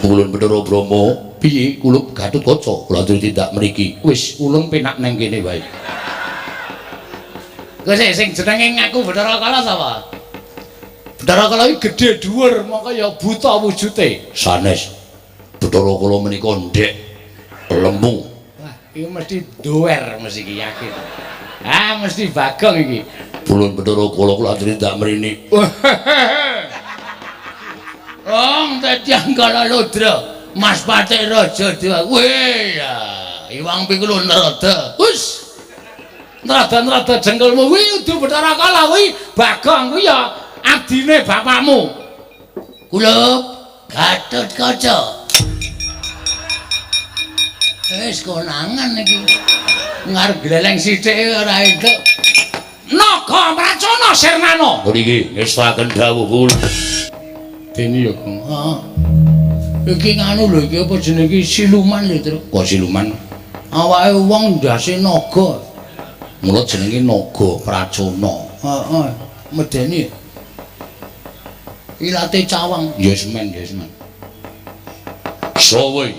S5: Ulun Bathara Brahma, piye kula Gatotkaca kula aturi tindak mriki. Wis ulun penak nang kene wae.
S3: Kowe sing jenenge ngaku Bathara Kala sapa?
S2: Bathara Kala iki gedhe dhuwur, mongko ya buta wujute.
S5: Sanes. Bathara Kala menika ndhek lemu.
S2: Wah, iki mesti dower mesti iki yakin. Ah, mesti Bagong iki.
S5: Pulun Bathara Kala kula aturi ndak mrini.
S2: Ong tetiang Kala Ludra, Mas Patik Raja Dewa. Wih, ya, iwang pikul nerada. Wis. Nerada-nerada jengkelmu kuwi udu Bathara Kala kuwi Bagong kuwi ya abdine bapakmu. Kula Gatotkaca. Wis konangan iki. Ngarep gleleng sithik ora entuk.
S3: Naga Mracana Sirnana.
S5: Mriki ngestaken dawuh kula.
S2: Dene ya, Kang. Heeh. Iki nganu lho iki apa jenenge iki siluman lho, Truk.
S5: Kok siluman?
S2: Awake wong ndase naga.
S5: Mula jenenge Naga Pracona.
S2: Heeh, medeni. Ilate cawang.
S5: Yes men, yes men. Sowe.